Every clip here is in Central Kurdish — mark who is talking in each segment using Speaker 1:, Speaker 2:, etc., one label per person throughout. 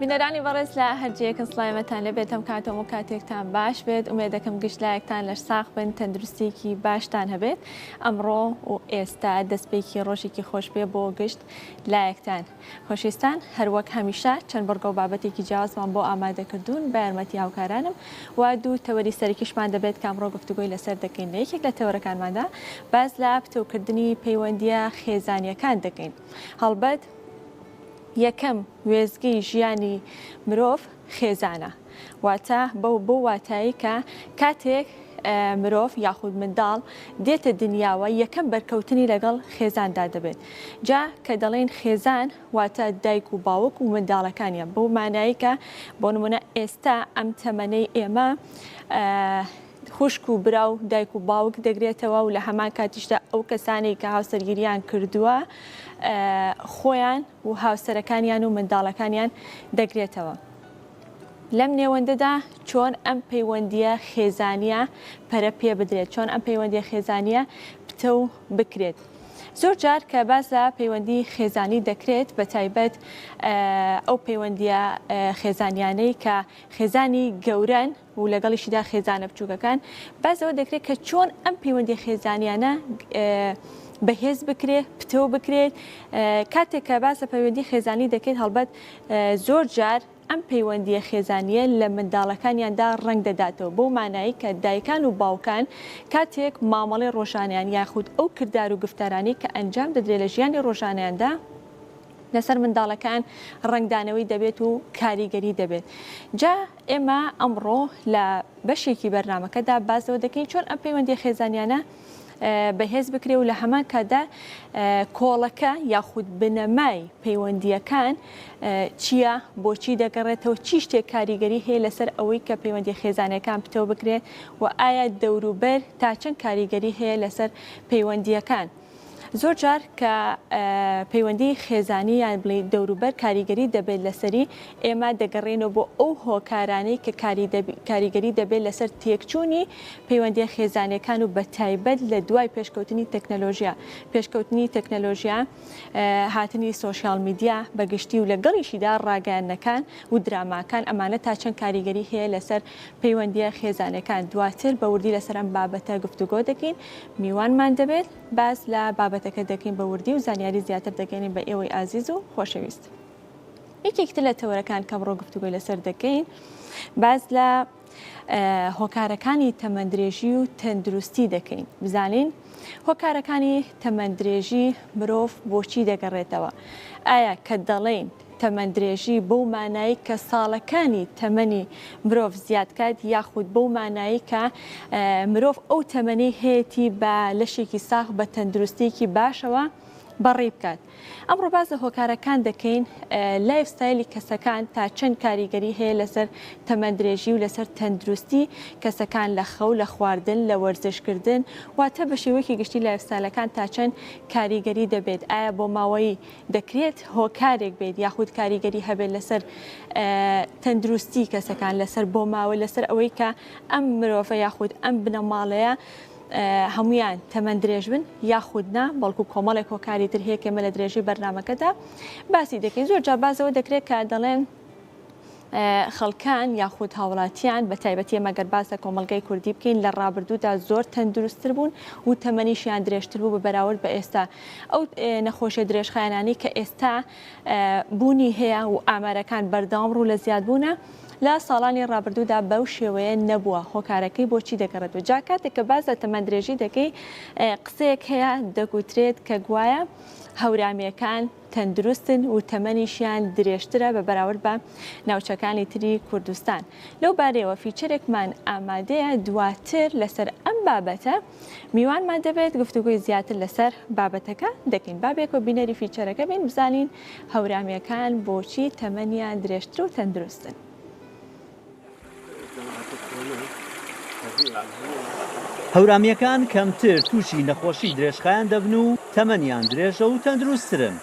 Speaker 1: بینەرانی بەڕێز لە هەر جێیەکن سڵاومەتان لێبێت هەم کاتەوە و کاتێکتان باش بێت ئومێد دەکەم گشت لایەکتان لەش ساغ بن تەندروستیەکی باشتان هەبێت ئەمڕۆ و ئێستا دەستپێکی ڕۆژێکی خۆش بێ بۆ گشت لایەکتان خۆشویستان هەروەک هەمیشە چەند بڕگە و بابەتێکی جیاوازمان بۆ ئامادەکردوون بە یارمەتی هاوکارانم و دوو تەوەری سەرەکیشمان دەبێت کە ئەمڕۆ گفتوگۆی لەسەر دەکەین لە یەکێک لە تەوەرەکانماندا باس لە پتەوکردنی پەیوەندییە خێزانییەکان دەکەین هەڵبەت یەکەم وێستگەی ژیانی مرۆڤ خێزانە واتە بەو بەو واتایەی کە کاتێک مرۆڤ یاخود منداڵ دێتە دنیاوە یەکەم بەرکەوتنی لەگەڵ خێزاندا دەبێت جا کە دەڵێین خێزان واتە دایک و باوک و منداڵەکانیان بەو مانایی کە بۆ نمونە ئێستا ئەم تەمەنەی ئێمە خوشک و برا و دایک و باوک دەگرێتەوە و لە هەمان کاتیشدا ئەو کەسانەی کە هاوسەرگیریان کردووە خۆیان و هاوسەرەکانیان و منداڵەکانیان دەگرێتەوە. لەم نێوەندەدا چۆن ئەم پەیوەندییە خێزانییە پەرە پێ بدرێت، چۆن ئەم پەیوەندییە خێزانییە پتەو بکرێت. زۆر جار کە باس لە پەیوەندی خێزانی دەکرێت بە تایبەت ئەو پەیوەندییە خێزانیانەی کە خێزانی گەورەن و لەگەڵیشیدا خێزانە بچووکەکان، باس لەوە دەکرێت کە چۆن ئەم پەیوەندییە خێزانیانە بەهێز بکرێت، پتەو بکرێت. کاتێک کە باس لە پەیوەندی خێزانی دەکرێت هەڵبەت زۆر جار ئەم پەیوەندییە خێزانییە لە منداڵەکانیاندا ڕەنگ دەداتەوە، بەو مانایەی کە دایکان و باوکان کاتێک مامەڵەی ڕۆژانەیان یاخود ئەو کردار و گفتارانەی کە ئەنجام دەدرێت لە ژیانی ڕۆژانەیاندا لەسەر منداڵەکان ڕەنگدانەوەی دەبێت و کاریگەری دەبێت. جا ئێمە ئەمڕۆ لە بەشێکی بەرنامەکەدا باس لەوە دەکەین چۆن ئەم پەیوەندییە خێزانیانە بەهێز بکرێ و لە هەمان کاتدا کۆڵەکە یاخود بنەمای پەیوەندییەکان چییە، بۆچی دەگەڕێتەوە، چی شتێک کاریگەری هەیە لەسەر ئەوەی کە پەیوەندییە خێزانییەکان پتەو بکرێت و ئایا دەوروبەر تا چەند کاریگەری هەیە لەسەر پەیوەندییەکان. زۆر جار کە پەیوەندی خێزانی یان بڵێی دەوروبەر کاریگەری دەبێت لەسەری، ئێمە دەگەڕێینەوە بۆ ئەو هۆکارانەی کە کاریگەری دەبێت لەسەر تێکچوونی پەیوەندییە خێزانییەکان و بەتایبەت لە دوای پێشکەوتنی تەکنەلۆژیا، پێشکەوتنی تەکنەلۆژیا، هاتنی سۆشیال میدیا بە گشتی و لەگەڵیشیدا ڕاگەیاندنەکان و دراماکان، ئەمانە تا چەند کاریگەری هەیە لەسەر پەیوەندییە خێزانییەکان، دواتر بە وردی لەسەر ئەم بابەتە گفتوگۆ دەکەین، میوانمان دەبێت. باس لە بابەتەکە دەکەین بە وردی و زانیاری زیاتر دەگەینین بە ئێوەی ئازیز و خۆشەویست. یەکێکی تر لە تەوەرەکان کە ئەمڕۆ گفتوگۆی لەسەر دەکەین باس لە هۆکارەکانی تەمەندرێژی و تەندروستی دەکەین بزانین هۆکارەکانی تەمەندرێژی مرۆڤ بۆچی دەگەڕێتەوە ئایا کە دەڵێین تەمەن درێژی بەو مانایەی کە ساڵەکانی تەمەنی مرۆڤ زیاد کات یاخود بەو مانایەی کە مرۆڤ ئەو تەمەنەی هەیەتی بە لەشێکی ساغ بە تەندروستیەکی باشەوە بەڕێی بکات. ئەمڕۆ باس لە هۆکارەکان دەکەین lifestyle ی کەسەکان تا چەند کاریگەری هەیە لەسەر تەمەن درێژی و لەسەر تەندروستی کەسەکان لە خەو لە خواردن لە وەرزشکردن واتە بە شێوەیەکی گشتی lifestyle ەکان تا چەند کاریگەری دەبێت ئایا بۆ ماوەی دەکرێت هۆکارێک بێت یاخود کاریگەری هەبێت لەسەر تەندروستی کەسەکان لەسەر بۆماوە لەسەر ئەوەی کە ئەم مرۆڤە یاخود ئەم بنەماڵەیە هەمویان تەمەن درێژ بن یاخود نا بەڵکو کۆمەڵێک هۆکاری تر هەیە کە ئێمە لە درێژەی بەرنامەکەدا باسی دەکەین زۆر جار باسەوە دەکرێت کە دەڵێن خەڵکان یاخود هاوڵاتیان بە تایبەتی ئێمە گەر باس لە کۆمەڵگای کوردی بکەین لە ڕابردوودا زۆر تەندروستتر بوون و تەمەنیشیان درێژتر بوو بە بەراورد بە ئێستا ئەو نەخۆشیە درێژخایەنانەی کە ئێستا بوونی هەیە و ئامارەکان بەردەوام ڕوو لە زیادبوونە لە ساڵانی ڕابردوودا بەو شێوەیە نەبووە هۆکارەکەی بۆچی دەگەڕێتەوە جا کاتێک کە باس لە تەمەن درێژی دەکەی قسەیەک هەیە دەگوترێت کە گوایە هەورامیەکان تەندروستن و تەمەنیشیان درێژترە بە بەراورد بە ناوچەکانی تری کوردستان. لەو بارەیەوە feature ێکمان ئامادەیە دواتر لەسەر ئەم بابەتە میوانمان دەبێت گفتوگۆی زیاتر لەسەر بابەتەکە دەکەین. با بێکەوە بینەری feature ەکە بین بزانین هەورامیەکان بۆچی تەمەنیان درێژتر و تەندروستن.
Speaker 2: هەورامییەکان کەمتر تووشی نەخۆشی درێژخایەن دەبن و تەمەنیان درێژە و تەندروستترن.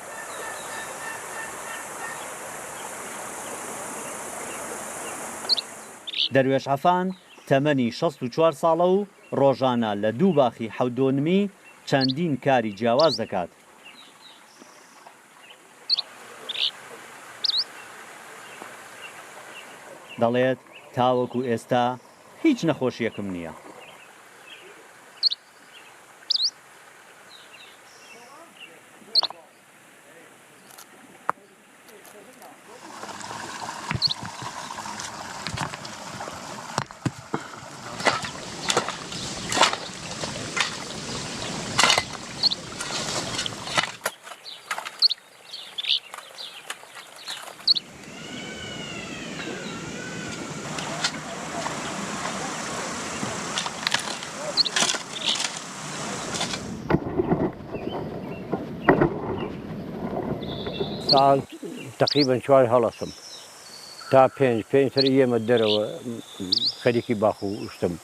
Speaker 2: دەروێش عەفان تەمەنی 64 ساڵە و ڕۆژانە لە دوو باخی حەوت دۆنمی چەندین کاری جیاواز دەکات. دەڵێت تاوەکو ئێستا هیچ نەخۆشییەکم نییە.
Speaker 3: ساعت تقریبا چوار هەڵەسم تا پێنج پێنج سەر یەمە دەرەوە خەریکی باخ و شتم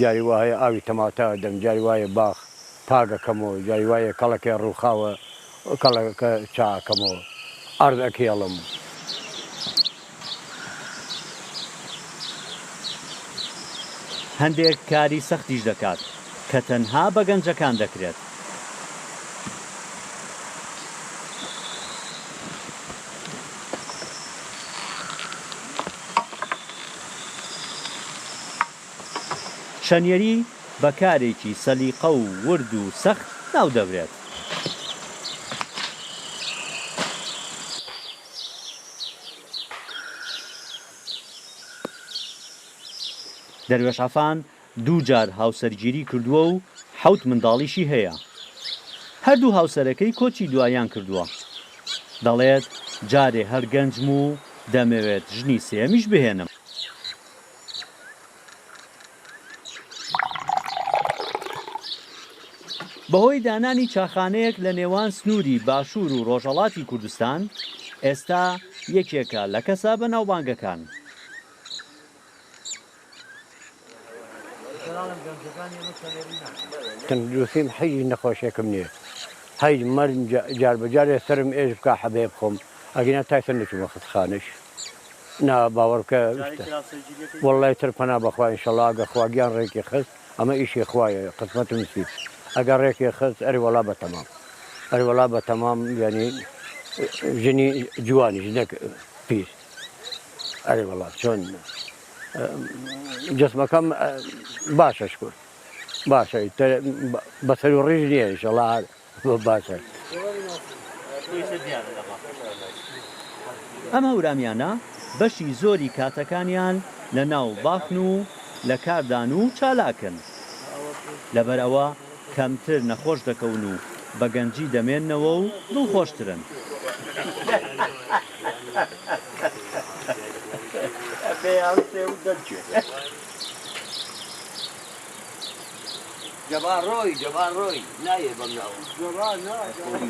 Speaker 3: جاری وا هەیە ئاوی تەماتە دەم جاری وایە باخ پاگەکەمەوە جاری وایە کەڵەکێ ڕووخاوە کەڵەکە چاکەمەوە ئەرز ئەکێڵم.
Speaker 2: هەندێک کاری سەختیش دەکات کە تەنها بە گەنجەکان دەکرێت. شەنیەری بە کارێکی سەلیقە و ورد و سەخت ناودەبرێت. دەروێش عەفان دووجار هاوسەرگیری کردووە و حەوت منداڵیشی هەیە. هەردوو هاوسەرەکەی کۆچی دواییان کردووە. دەڵێت جارێ هەر گەنجم و دەمەوێت ژنی سێیەمیش بهێنم. بەهۆی دانانی چاخانەیەک لە نێوان سنووری باشوور و ڕۆژهەڵاتی کوردستان، ئێستا یەکێکە لە کەسە بەناوبانگەکان.
Speaker 3: تەندروستیم هیچ نەخۆشیەکم نیە هیچ مەرج جار بە جارێ سەرم ئێش بکا حەبێ بخۆم ئەگینا تا ئێستا نەچوومە خەستەخانەش نا باوەڕ بکە وەڵای تر پەنا بەخوا ئینشەڵا ئەگە خوا گیان ڕێکی خست ئەمە ئیشی خوایە قسمەت و نسیب ئەگە ڕێکی خست ئەرێ وەڵا بە تەمام ئەرێ وەڵا بە تەمام یانی ژنی جوانیش نەک پیر ئەرێ وەڵا چۆن جسمەکەم باشە شکر باشە بەسەر و ڕیش نییە ئینشەڵا باشە.
Speaker 2: ئەم هەورامیانە بەشی زۆری کاتەکانیان لە ناو باخن و لە کاردان و چالاکن. لەبەر ئەوە کەمتر نەخۆش دەکەون و بە گەنجی دەمێننەوە و دڵخۆشترن.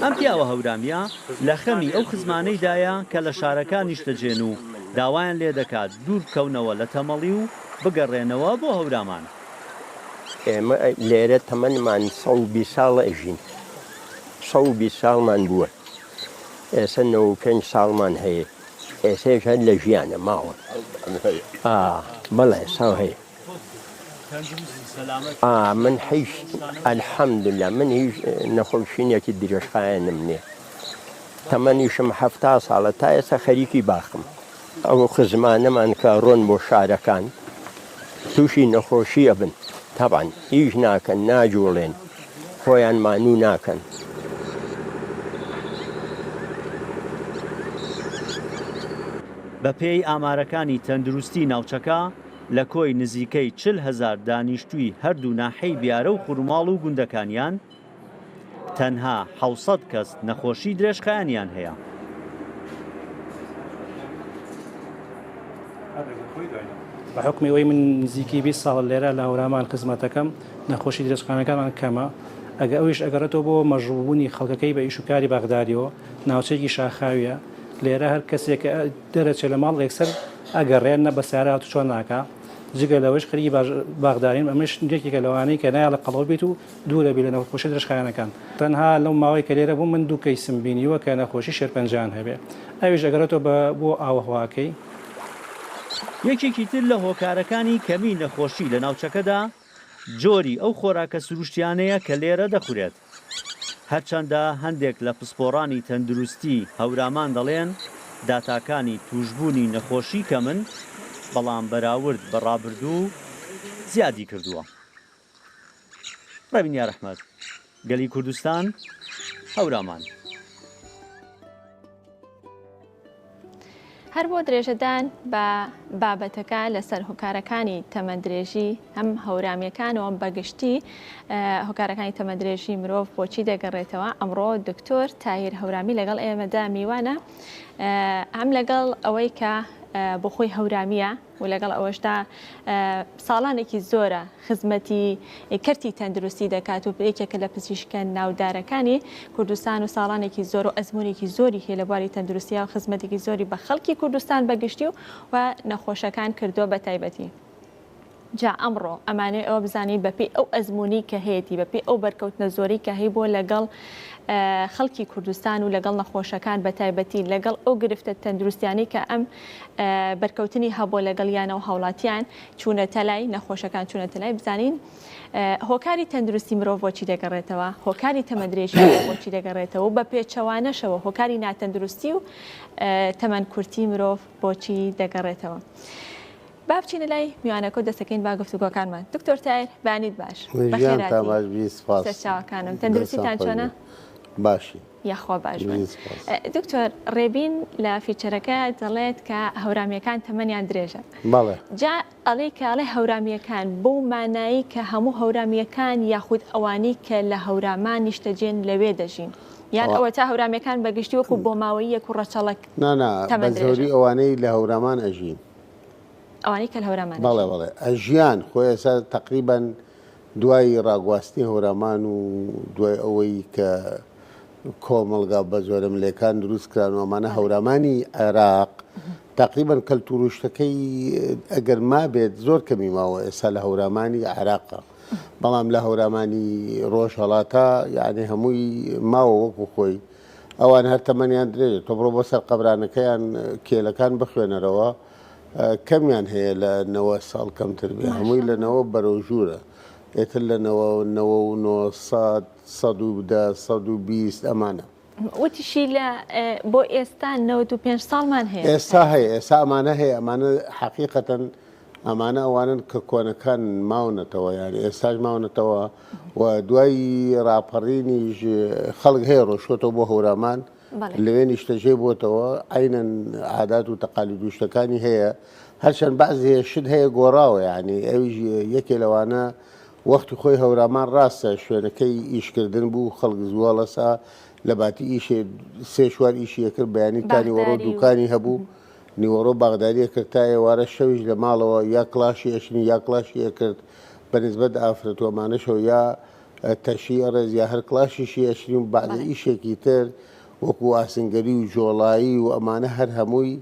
Speaker 2: ئەم پیاوە هەورامییە لە خەمی ئەو خزمانەیدایە کە لە شارەکان نیشتەجێن و داوایان لێدەکات دوور بکەونەوە لە تەمەڵی و بگەڕێنەوە بۆ هەورامان.
Speaker 4: ئێمە لێرە تەمەنمان 120 ساڵە ئەژین، 120 ساڵمان بووە، ئێسە 95 ساڵمان هەیە، ئێسەیش هەر لە ژیانە ماوە. ئا بەڵێ ساو هەیە. ئا من هیچ الحمدللە من هیچ نەخۆشینێکی درێژخایەنم نییە. تەمەنیشم 70 ساڵە تا ئێستا خەریکی باخم. ئەو خزمانەمان کە ڕۆن بۆ شارەکان تووشی نەخۆشی ئەبن تەبعەن ئیش ناکەن ناجوڵێن خۆیان مانوو ناکەن.
Speaker 2: بەپێی ئامارەکانی تەندروستی ناوچەکە، لە کۆی نزیکەی 40,000 دانیشتووی هەردوو ناحیەی بیارە و خورماڵ و گوندەکانیان، تەنها 700 کەس نەخۆشی درێژخایەنیان هەیە.
Speaker 5: بە حوکمی ئەوەی من نزیکەی 20 ساڵە لێرە لە هەورامان خزمەتەکەم، نەخۆشی درێژخانەکانمان کەمە، ئەگەر ئەویش ئەگەڕێتەوە بۆ مەشغوڵبوونی خەڵکەکەی بە ئیش و کاری باخداریەوە، ناوچەیەکی شاخاویە، لێرە هەر کەسێک کە دەرەچێ لە ماڵ یەکسەر ئەگەڕێ نە بە سەیارە هاتوچۆ ناکا، جگە لەوەیش خەریکی باخدارین، ئەمەش یەکێکە لەوانەی کە نایەڵێ قەڵەو بیت و دوورە بی لە نەخۆشیە درێژخایەنەکان. تەنها لەو ماوەی کە لێرە بووم من دوو کەیسم بینیوە کە نەخۆشی شێرپەنجەیان هەبێ ئەویش ئەگەڕێتەوە بە بۆ ئاووهەواکەی.
Speaker 2: یەکێکی تر لە هۆکارەکانی کەمی نەخۆشی لە ناوچەکەدا جۆری ئەو خۆراکە سروشتیانەیە کە لێرە دەخورێت. هەرچەندە هەندێک لە پسپۆڕانی تەندروستی هەورامان دەڵێن داتاکانی تووشبوونی نەخۆشی کەمن، بەڵام بەراورد بە ڕابردوو زیادی کردووە. ڕێبین یارئەحمەد، گەلی کوردستان، هەورامان.
Speaker 1: هەر بۆ درێژەدان بە بابەتەکە لەسەر هۆکارەکانی تەمەندرێژی هەم هەورامیەکان و بەگشتی هۆکارەکانی تەمەندرێژی مرۆڤ بۆچی دەگەڕێتەوە ئەمڕۆ دکتۆر تاهیر هەورامی لەگەڵ ئێمەدا میوانە هەم لەگەڵ ئەوەی کە بۆ خۆی هەورامیە و لەگەڵ ئەوەشدا ساڵانێکی زۆرە خزمەتی کەرتی تەندروستی دەکات و یەکێکە لە پزیشکە ناودارەکانی کوردستان و ساڵانێکی زۆر و ئەزموونێکی زۆری هەیە لە بواری تەندروستیا و خزمەتێکی زۆری بە خەڵکی کوردستان بە گشتی و و نەخۆشەکان کردووە بە تایبەتی. جا ئەمڕۆ ئەمانەوێ ئەوە بزانین بەپێی ئەو ئەزموونەی کە هەیەتی، بەپێی ئەو بەرکەوتنە زۆرەی کە هەیبووە لەگەڵ خەڵکی کوردستان و لەگەڵ نەخۆشەکان بە تایبەتی لەگەڵ ئەو گرفتە تەندروستیانەی کە ئەم بەرکەوتنی هەبووە لەگەڵ یانە و هاوڵاتیان چوونەتە لای نەخۆشەکان چوونەتە لای بزانین هۆکاری تەندروستی مرۆڤ بۆچی دەگەڕێتەوە هۆکاری تەمەندرێژی بۆچی دەگەڕێتەوە و بە پێچەوانەشەوە هۆکاری ناتەندروستی و تەمەن کورتی مرۆڤ بۆچی دەگەڕێتەوە. با بچینە لای میوانەکە و دەستەکەین با گفتوگۆکانمان. دکتۆر تایر بەیانیت باش.
Speaker 6: ژیانتان باش بی سپاس.
Speaker 1: سەرچاوەکانم تەندروستیتان چۆنە؟
Speaker 6: باشی.
Speaker 1: یاخوا باش بن. دکتۆر ڕێبین لە feature ەکە دەڵێت کە هەورامیەکان تەمەنیان درێژە.
Speaker 6: بەڵێ.
Speaker 1: جا ئەڵێ کە ئەڵێ هەورامیەکان بەو مانایی کە هەموو هەورامیەکان یاخود ئەوانەی کە لە هەورامان نیشتەجێن لەوێ دەژین. یان ئەوەتا هەورامیەکان بەگشتی وەکو بۆماوەییەک و ڕەچەڵەک
Speaker 6: نا نا بە زۆری ئەوانەی لە هەورامان ئەژین.
Speaker 1: ئەوانەی کە لە هەورامان
Speaker 6: بەڵێ بەڵێ ئەژیان خۆ ئێستا تەقریبەن دوای ڕاگواستنی هەورامان و دوای ئەوەی کە کۆمەڵگا بە زۆرەملێکان دروست کران و ئەمانە هەورامانی عێراق تقریبا کەلتور و شتەکەی ئەگەر مابێت زۆر کەمی ماوە ئێستا لە هەورامانی عێراقە بەڵام لە هەورامانی ڕۆژهەڵاتە یعنی هەمووی ماوە وەکو خۆی ئەوان هەر تەمەنیان درێژە تۆ بڕۆ بۆ سەر قەبرانەکەیان کێلەکان بخوێنەرەوە کەمیان هەیە لە نەوە ساڵ کەمتر بێ هەمووی لە نەوە بەرەو ژوورە ئێتر لە نەوە نەوە و نۆ سەد سەد و دە 120 ئەمانە.
Speaker 1: وتیشی لە بۆ ئێستا 95 ساڵمان هەیە.
Speaker 6: ئێستا هەیە ئێستا ئەمانە هەیە ئەمانە حەقیقەتەن ئەمانە ئەوانەن کە کۆنەکان ماونەتەوە یان ئێستاش ماونەتەوە و دوای ڕاپەڕینیش خەڵک هەیە ڕۆشتۆتەوە بۆ هەورامان لەوێ نیشتەجێ بۆتەوە عەینەن عادات و تەقالید و شتەکانی هەیە هەرچەند بەعزێ شت هەیە گۆڕاوە یعنی ئەویش یەکێ لەوانە وەختی خۆی هەورامان ڕاستە شوێنەکەی ئیشکردن بوو خەڵک زوو هەڵەسا لە باتی ئیشێ سێ چوار ئیشی ئەکرد بەیانی تا نیوەڕۆ
Speaker 1: باخداری و
Speaker 6: دوکانی هەبوو نیوەڕۆ باغداری ئەکرد تا ئێوارە شەویش لە ماڵەوە یا کڵاشی ئەچنی یا کڵاشی ئەکرد بە نسبەت ئافرەت و ئەمانەشەوە یا تەشی ئەڕێز یا هەر کڵاشیشی ئەچنی و بەعزە ئیشێکی تر وەکو ئاسنگەری و جۆڵایی و ئەمانە هەر هەمووی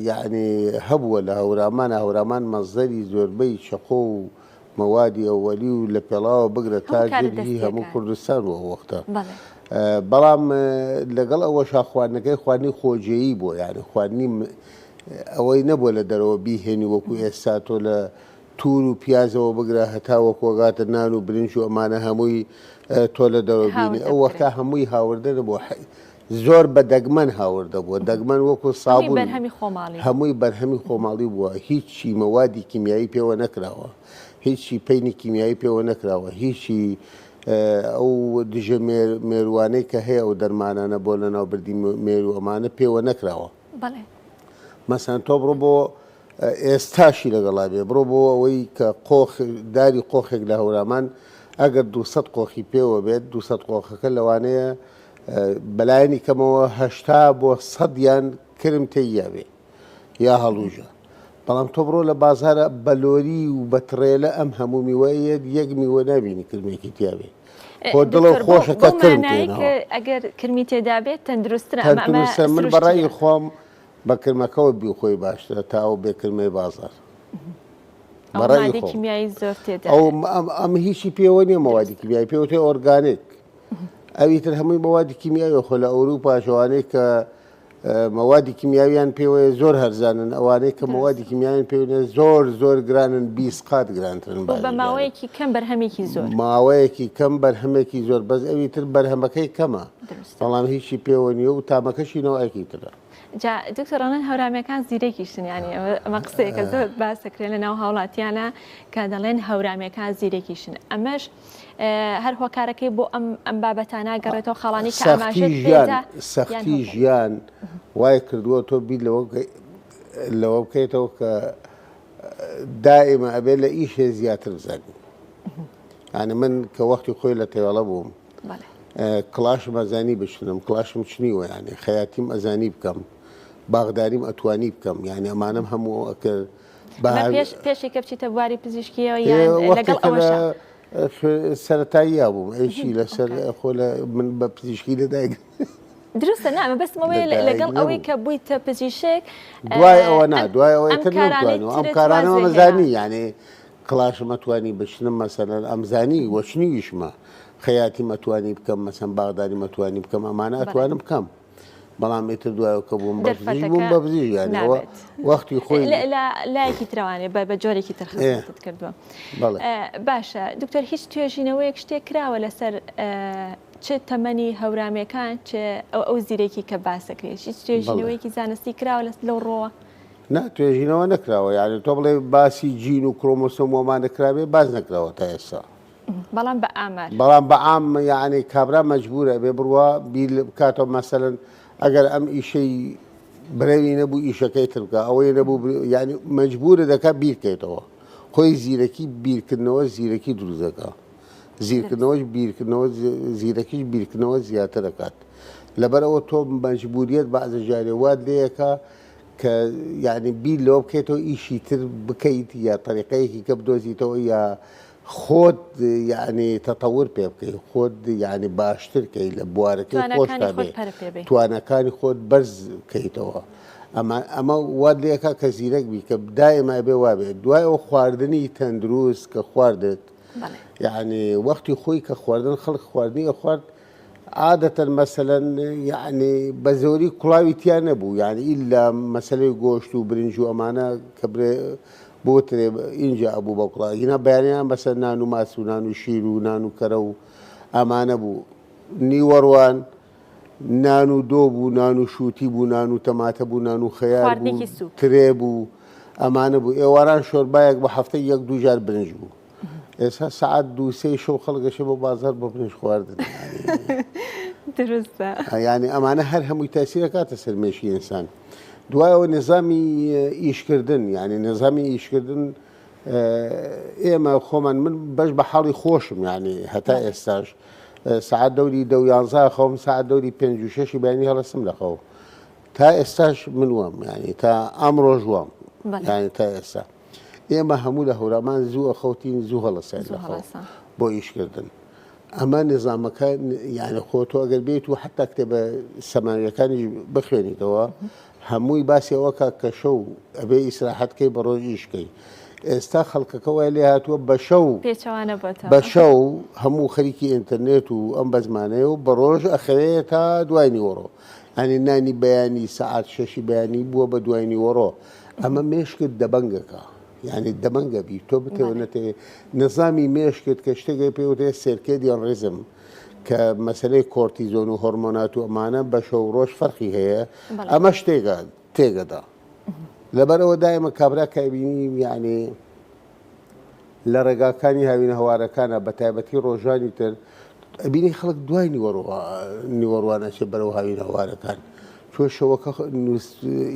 Speaker 6: یەعنی هەبووە لە هەورامانا هەورامان مەسدەری زۆربەی چەقۆ و مەوادی ئەوەلی و لە پێڵاوە بگرە تا
Speaker 1: هەموو کارە
Speaker 6: جل هی هەموو
Speaker 1: دەستیەکان
Speaker 6: کوردستان بوو ئەو وەختە
Speaker 1: بەڵێ.
Speaker 6: بەڵام لەگەڵ ئەوەشا خواردنەکەی خواردنی خۆجێیی بووە یعنی خواردنی ئەوەی نەبووە لە دەرەوە بیهێنی وەکو ئێستا تۆ لە تور و پیازەوە بگرە هەتا وەکو ئەگاتە نان و برنج و ئەمانە هەمووی تۆ لە دەرەوە بینی
Speaker 1: هاوردە
Speaker 6: ئەو وەختا
Speaker 1: بکرێت.
Speaker 6: هەمووی هاوردە نەبووە زۆر بە دەگمەن هاوردە بووە دەگمەن وەکو
Speaker 1: هەمووی
Speaker 6: سابوون
Speaker 1: بەرهەمی خۆماڵی بوو.
Speaker 6: هەمووی بەرهەمی خۆماڵی بووە هیچی مەوادی کیمیایی پێوە نەکراوە هیچی پەینی کیمیایی پێوە نەکراوە هیچی ئەو دژە مێروانەی کە هەیە ئەو دەرمانانە بۆ لەناوبردی مێرو ئەمانە پێوە نەکراوە.
Speaker 1: بەڵێ.
Speaker 6: مەسەن تۆ بڕۆ بۆ ئێستاشی لەگەڵا بێ بڕۆ بۆ ئەوەی کە قۆخ داری قۆخێک لە هەورامان ئەگەر 200 قۆخی پێوە بێت 200 قۆخەکە لەوانەیە بەلایەنی کەمەوە هەشتا بۆ سەدیان کرم تێیا بێ یا هەڵوژە بەڵام تۆ بڕۆ لە بازارە بە لۆری و بە تڕێلە ئەم هەموو میوەیە یەک میوە نابینی کرمێکی تیابێ خۆ دڵە
Speaker 1: دکتۆر بۆ
Speaker 6: خۆشە
Speaker 1: بۆ
Speaker 6: کە کرم
Speaker 1: مانایی
Speaker 6: تێناوە
Speaker 1: کە ئەگەر کرمی تێدا بێت تەندروستترە ئەمە ئەمە
Speaker 6: تەندروستە من
Speaker 1: سروشتیە
Speaker 6: بەڕای خۆم بە کرمەکەوە بیخۆی باشترە تا ئەو بێ کرمەی بازار
Speaker 1: ئەو
Speaker 6: بەڕای
Speaker 1: مادەی
Speaker 6: خۆم
Speaker 1: کیمیایی زۆر
Speaker 6: ئەو
Speaker 1: تێدایە
Speaker 6: ئەم ئەم هیچی پێوە نییە مەوادی
Speaker 1: دروستە
Speaker 6: کیمیایی پێوتێ ئۆرگانیک ئەوی تر هەمووی مەوادی کیمیاوی خۆ لە ئەوروپاش ئەوانەی کە مەوادی کیمیاویان پێوەیە زۆر هەرزانن ئەوانەی کە مەوادی
Speaker 1: دروستە
Speaker 6: کیمیاویان پێوە زۆر زۆر گرانن 20 قات گرانترن
Speaker 1: بۆ بە
Speaker 6: بازرگانی
Speaker 1: ماوەیەکی کەم بەرهەمێکی زۆر
Speaker 6: ماوەیەکی کەم بەرهەمێکی زۆر بەس ئەوی تر بەرهەمەکەی کەمە
Speaker 1: دروستە
Speaker 6: بەڵام هیچی پێوە نییە و تامەکەشی نەوعێکی ترە.
Speaker 1: جا دکتۆر ئەڵێن هەورامیەکان زیرەکیشن یانی ئەمە قسەیەکە زۆر باس دەکرێت لە ناو هاوڵاتیانە کە دەڵێن هەورامیەکان زیرەکیشن ئەمەش هەر هۆکارەکەی بۆ ئەم ئەم بابەتانە گەڕێتەوە خاڵانی کە ئاماژەت پێدا
Speaker 6: سەختی ژیان وای کردووە تۆ بیر لەوە لەوە بکەیتەوە کە دائیمە ئەبێ لە ئیشێ زیاتر بزانی یعنی من کە وەختی خۆی لە تەوێڵە بووم کڵاشم ئەزانی بچنم کڵاشم چنیوە یعنی خەیاتیم ئەزانی بکەم باغداریم ئەتوانی بکەم یعنی ئەمانم هەموو ئەکرد
Speaker 1: پێشی کە بچیتە بواری پزیشکیەوە لەگەڵ ئەوەشا
Speaker 6: سەرەتاییە بووم ئەیشی لەسەر خۆ لە من بە پزیشکی لەدایک
Speaker 1: دروستە نا مەبەستم ئەوەیە لەگەڵ ئەوەی کە بوویتە پزیشک
Speaker 6: دوای ئەوە نا دوای ئەوەی تر ئەم کارانەوە مەزانی یعنی کڵاشم ئەتوانی بچنم مەسەلەن ئەمزانی وەچنیشمە خەیاتیم ئەتوانی بکەم مەسەن باغداریم ئەتوانی بکەم ئەمانە ئەتوانم بکەم بەڵام ئیتر دوایەوە کە بووم بە پزیشک بووم بە پزیشک یانی ئەوە وەختی خۆی
Speaker 1: لە لایەکی ترەوانێ بە جۆرێکی تر خزمەتت کردووە باشە دکتۆر هیچ توێژینەوەیەک شتێک کراوە لەسەر چ تەمەنی هەورامیەکان چ ئەو زیرەکی کە باسەکرێت هیچ توێژینەوەیەکی زانستی کراوە لەس لەو ڕۆوە
Speaker 6: نا توێژینەوە نەکراوە یعنی تۆ بڵێ باسی جین و کرۆمۆسۆم وەمانە کرابێ باس نەکراوە تا ئێستا
Speaker 1: بەڵام بە ئامار
Speaker 6: بەڵام بە عام یعنی کابرا مەجبورە بێ بڕوا بیر بکاتەوە مەسەلەن ئەگەر ئەم ئیشەی برەوی نەبوو ئیشەکەی تر بکە ئەوەی نەبوو یعنی مەجبورە دەکات بیرکەیتەوە خۆی زیرەکی بیرکردنەوە زیرەکی دروست دەکا زیرکردنەوەش بیرکردنەوە زیرەکیش بیرکردنەوە زیاتر دەکات لەبەر ئەوە تۆ مەجبوریت بەعزە جارێ وات لێیەکە کە یعنی بیر لەوە بکەیتەوە ئیشی تر بکەیت یا تەریقەیەکی کە بدۆزیتەوە یا خۆت یعنی تەتەور پێ بکەیت خۆت یعنی باشتر کەی لە بوارەکەی
Speaker 1: تواناکانی
Speaker 6: خۆشتا
Speaker 1: خۆت
Speaker 6: بێ
Speaker 1: پەرە پێ بەی.
Speaker 6: تواناکانی خۆت بەرز بکەیتەوە ئەمە ئەمە وات لێکا کە زیرەک بی کە دائما ئەبێ وابێ دوای ئەو خواردنی تەندروست کە خواردت
Speaker 1: بەڵێ.
Speaker 6: یعنی وەختی خۆی کە خواردن خەڵک خواردنی ئەخوارد عادەتەن مەسەلەن یەعنی بە زۆری کوڵاوی تیا نەبوو یعنی ئیلا مەسەلەی گۆشت و برنج و ئەمانە کە برێ بۆترێ ئینجا ئەبوو بە کوڵاو ئینا بەیانیان بەسەر نان و ماست و نان و شیر و نان و کەرە و ئەمانە بوو نیوەڕوان نان و دۆ بوو نان و شووتی بوو نان و تەماتە بوو نان و خەیار بوو
Speaker 1: خواردنێکی سووک.
Speaker 6: ترێ بوو ئەمانە بوو ئێواران شۆربایەک بە هەفتەی یەک دوو جار برنج بوو ئێستا سەعات دوو سێی شەو خەڵک ئەچێ بۆ بازاڕ بۆ برنج خواردن
Speaker 1: دروستە
Speaker 6: یعنی ئەمانە هەر هەمووی تاسیر ئەکاتە سەر مێشکی ئینسان دوایەوە نظامی ئیشکردن یعنی نظامی ئیشکردن ئێمە خۆمان من بەش بە حاڵی خۆشم یعنی هەتا ئێستاش سەعات دەوری دە و یانزە خەوم سەعات دەوری پێنج و شەشی بەیانی هەڵەسم لە خەو تا ئێستاش من وام یعنی تا ئەمڕۆژ وام یعنی تا ئێستا ئێمە هەموو لە هەورامان زوو ئەخەوتین زوو هەڵەساین لە خەو بۆ ئیشکردن ئەمە نظامەکە یعنی خۆ تۆ ئەگەر بێت و حتا کتێبە سەماویەکانیش بخوێنیتەوە هەمووی باسی ئەوە کە کە شەو ئەبێ ئیسراحەت کەی بە ڕۆژ ئیش کەی ئێستا خەڵکەکە وای لێ هاتووە بە شەو
Speaker 1: پێچەوانە بۆتەوە
Speaker 6: بە شەو هەموو خەریکی ئینتەرنێت و ئەم بەزمانەیە و بە ڕۆژ ئەخەوێ تا دوای نیوەڕۆ یعنی نانی بەیانی سەعات شەشی بەیانی بووە بە دوای نیوەڕۆ ئەمە مێشکت دەبەنگەکە یعنی دەبەنگە بی تۆ بتەوە نەتەوێ نظامی مێشکت کە شتێک پێ وترێ circadian rhythm کە مەسەلەی کۆرتیزۆن و هۆرمۆنات و ئەمانە بە شەو ڕۆژ فەرقی هەیە ئەمە شتێکە تێگەدا لەبەرەوە دایمە کابرا کە بینی یعنی لە ڕێگاکانی هاوینە هەوارەکانە بە تایبەتی ڕۆژانی تر ئەبینی خەڵک دوای نیوەڕوان ئەچێ بەرەو هاوینە هەوارەکان چۆ شەوەکە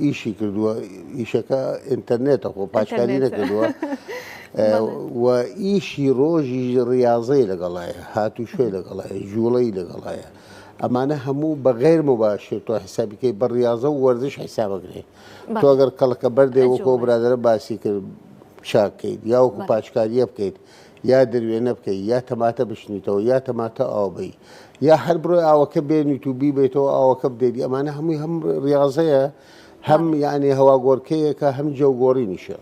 Speaker 6: ئیشی کردووە ئیشەکە ئینتەرنێتە خۆ پاچکاری نەکردووە و ئیشی ڕۆژی ڕاضەی لەگەڵایە هاتوچۆی لەگەڵایە جوڵەی لەگەڵایە ئەمانە هەموو بە غیر مباشر تۆ حسابیکەی بە ڕاضە و وەرزش حسابەکرێ تۆ گەر کەڵکە بەردێ وەکۆ برادرە باسی کرد چاکەیت یاوەکو پاچکاریە بکەیت یا دروێنە بکەی یا تەماتە بچنیتەوە یا تەماتە ئاو بەی یا هەر بڕۆی ئاوەکە بێنیت و بیبەیتەوە ئاوەکە بدەیت ئەمانە هەمووی هەم ڕاضەیە هەم یعنی هەواگۆڕکەیەکە هەم جەوگۆڕینیشە.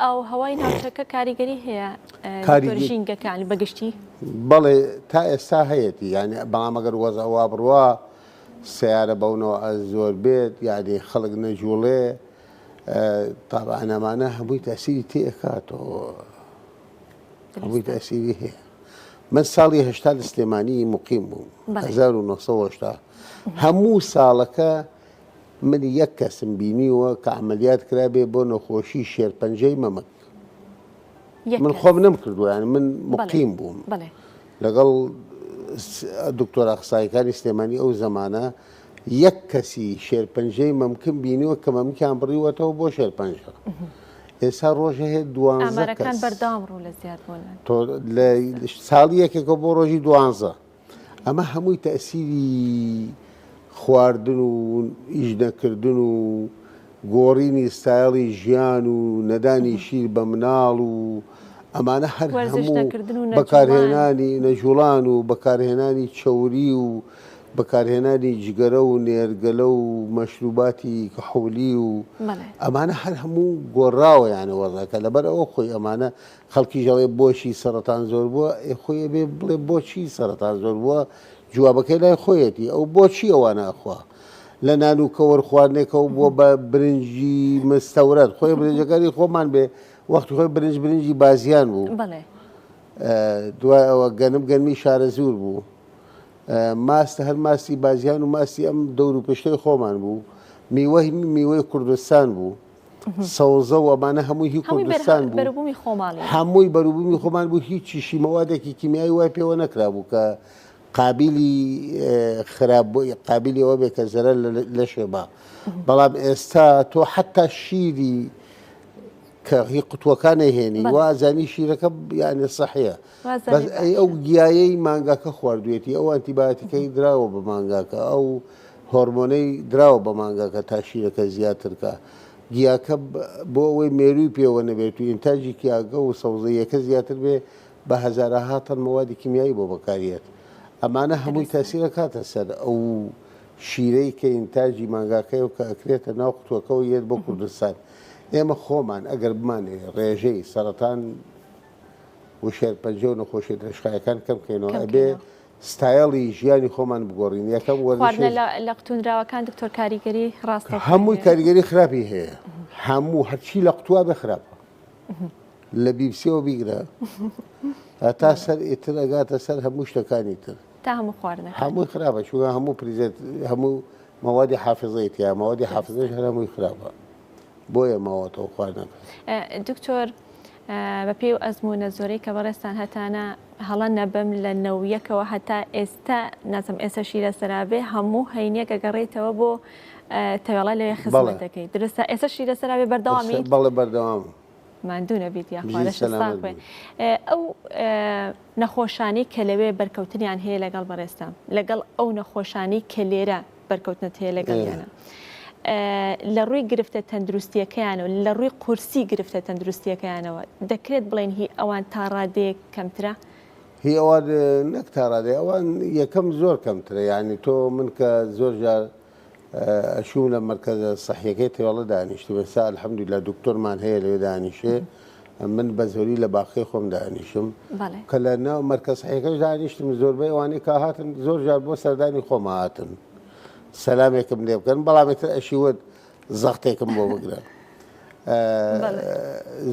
Speaker 1: ئاو هەوای ناوچەکە کاریگەری هەیە
Speaker 6: کاریگەری
Speaker 1: ژینگەکان بەگشتی؟
Speaker 6: بەڵێ تا ئێستا هەیەتی یعنی بەڵام ئەگەر وەزع وا بڕوا سەیارە بەو نەوعە زۆر بێت یعنی خەڵک نەجوڵێ تابعەن ئەمانە هەمووی تەسیری تێ ئەکاتەوە هەمووی تەسیری هەیە من ساڵی هەشتا لە سلێمانی مقیم بووم 1970 هەموو ساڵەکە. من یەک کەسم بینیوە کە عەمەلیات کرابێ بۆ نەخۆشی شێرپەنجەی مەمک. من خۆم نەمکردووە یانی من مقیم بووم لەگەڵ دکتۆر ئەخسایەکانی سلێمانی ئەو زەمانە یەک کەسی شێرپەنجەی مەمکم بینیوە کە مەمکیان بڕیوەتەوە بۆ شێرپەنجە. ئێستا ڕۆژە هەیە دوانزە کەس
Speaker 1: بەردەوام ڕوو لە زیاد بوون
Speaker 6: تۆ لە ساڵی یەکێکەوە بۆ ڕۆژی دوانزە ئەمە هەمووی تەئسیری خواردن و ئیش نەکردن و گۆڕینی ستایڵی ژیان و نەدانی شیر بە مناڵ و ئەمانە هەر هەموو بەکارهێنانی نەجوڵان و بەکارهێنانی چەوری و بەکارهێنانی جگەرە و نێرگەلە و مەشروباتی کحولی و ئەمانە هەر هەموو گۆڕاوە یانە وەزعەکە لەبەر ئەوە خۆی ئەمانە خەڵکیش ئەڵێ بۆچی سەرەتان زۆر بووە، ئێ خۆی ئەبێ بڵێ بۆچی سەرەتان زۆر بووە، جوابەکەی لای خۆیەتی، ئەو بۆچی ئەوانە ئەخوا؟ لە نان و کەوەر خواردنێکەوە بووە بە برنجی مستەورەد، خۆی برنجەکانی خۆمان بێ، وەختی خۆی برنج برنجی بازیان بوو، دوای ئەوە گەنم گەنمی شارەزوور بوو، ماست هەر ماستی بازیان و ماستی ئەم دەور و پشتەی خۆمان بوو، میوە میوەی کوردستان بوو. سەوزە و ئەمانە هەمووی هی کوردستان بوو
Speaker 1: بەروبوومی خۆماڵی
Speaker 6: هەمووی بەروبوومی خۆمان بوو هیچیشی مەوادێکی کیمیایی وای پێوە نەکرابوو کە قابلی خراپ قابلی ئەوە بێ کە زەرەر لەشێ با بەڵام ئێستا تۆ حتا شیری کە هی قوتوەکان هێنی وازانی شیرەکە یانە سەحەیە بەس ئەی ئەو گیایەی مانگاکە خواردوێتی ئەو ئەنتیبایۆتیکەی دراوە بە مانگاکە ئەو هۆرمۆنەی دراوە بە مانگاکە تا شیرەکە زیاتر کا. گیاکە بۆ ئەوەی مێرووی پێوە نەبێت و ئینتاجی کیاگە و سەوزەییەکە زیاتر بێ بە هەزارەها تەن مەوادی کیمیایی بۆ بەکاریەت. ئەمانە هەمووی تەسیر ئەکاتە سەر ئەو شیرەی کە ئینتاجی مانگاکەیە و کە ئەکرێتە ناو قوتوەکەوە یەت بۆ کوردستان. ئێمە خۆمان ئەگەر بمانەوێ ڕێژەی سەرەتان و شێرپەنجە و نەخۆشیە درێژخایەکان کەم کەینەوە ئەبێ ستایڵی ژیانی خۆمان بگۆڕین یەکەم
Speaker 1: وەرزشی خواردنە لە قوتونراوەکان دکتۆر کاریگەری ڕاستەوخۆی
Speaker 6: هەمووی کاریگەری خراپی هەیە هەموو هەرچی لە قوتوا بێ خراپە لە بیبسیەوە بیگرە هەتا سەر ئیتر ئەگاتە سەر هەموو شتەکانی تر
Speaker 1: تا هەموو خواردنەکان
Speaker 6: هەمووی خراپە چونکە هەموو پریزێت هەموو مەوادی حافزەی تیا مەوادی حافزەش هەر هەمووی خراپە بۆیە ماوەتەوە خواردنەکە.
Speaker 1: دکتۆر بەپێی ئەو ئەزموونە زۆرەی کە بەڕێزتان هەتانە هەڵە نەبم لە نەویەکەوە هەتا ئێستا نازم ئێستا شیرە سەرابێ هەموو هەینیەک ئەگەڕێیتەوە بۆ تەوێڵە لەوێ خزمەت دەکەیت درستە ئێستا شیرە سەرابێ بەردەوامی
Speaker 6: بەڵێ بەردەوام
Speaker 1: ماندوو نەبیت یاخوا لەشت ساغ بێ ئەو نەخۆشانی کە لەوێ بەرکەوتنیان هەیە لەگەڵ بەڕێزتان لەگەڵ ئەو نەخۆشانی کە لێرە بەرکەوتنت هەیە لەگەڵیانە لە ڕووی گرفتە تەندروستیەکەیانەوە لە ڕووی قورسی گرفتە تەندروستیەکەیانەوە دەکرێت بڵێن هی ئەوان تا ڕادەیەک کەمترە؟
Speaker 6: هی ئەوان نەک تا ڕادەیەک ئەوان یەکەم زۆر کەمترە یعنی تۆ من کە زۆر جار ئەچووم لە مەرکەزە سەحیەکەی تێوەڵە دانیشتم ئێستا الحمدلله دکتۆرمان هەیە لەوێ دانیشێ من بە زۆری لە باخەی خۆم دانیشم کە لە ناو مەرکەز سەحیەکەش دانیشتم زۆربەی ئەوانەی کە هاتن زۆر جار بۆ سەردانی خۆم هاتن سەلامێکم لێ بکەن بەڵام ئیتر ئەشی وت زەختێکم بۆ بگرە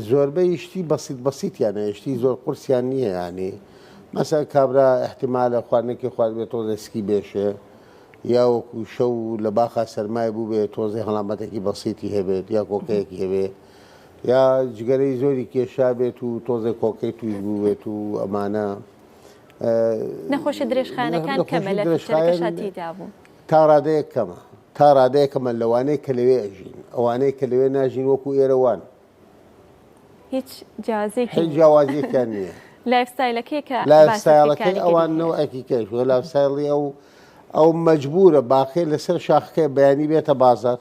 Speaker 6: زۆربەی شتی بەسیت بەسیتیان هەیە شتی زۆر قورسیان نییە ینی مەسەر کابرا احتیمالە خواردنێکی خوارد بێت تۆزێ سکی بێشێ یا وەکو شەو لە باخا سەرمای بووبێ تۆزێ هەڵامەتێکی بەسیتی هەبێت یا کۆکەیەکی هەبێ یا جگەرەی زۆری کێشا بێت و تۆزێ کۆکەی توش بووبێت و ئەمانە
Speaker 1: نەخۆشی درێژخایەنەکان کەمە لە فیچەرەکەشا تێیدا بوو.
Speaker 6: تا ڕادەیەک کەمە تا ڕادەیەک کەمە لەوانەی کە لەوێ ئەژین ئەوانەی کە لەوێ ناژین وەکو ئێرە وان.
Speaker 1: هیچ جیاوازیەکی
Speaker 6: هیچ جیاوازیەکیان نییە.
Speaker 1: life style ەکەی کە
Speaker 6: life style ەکەی ئەوان نەوعێکی کەش life style ی ئەو ئەو مەجبورە باخێ لەسەر شاخەکەی بەیانی بێتە بازار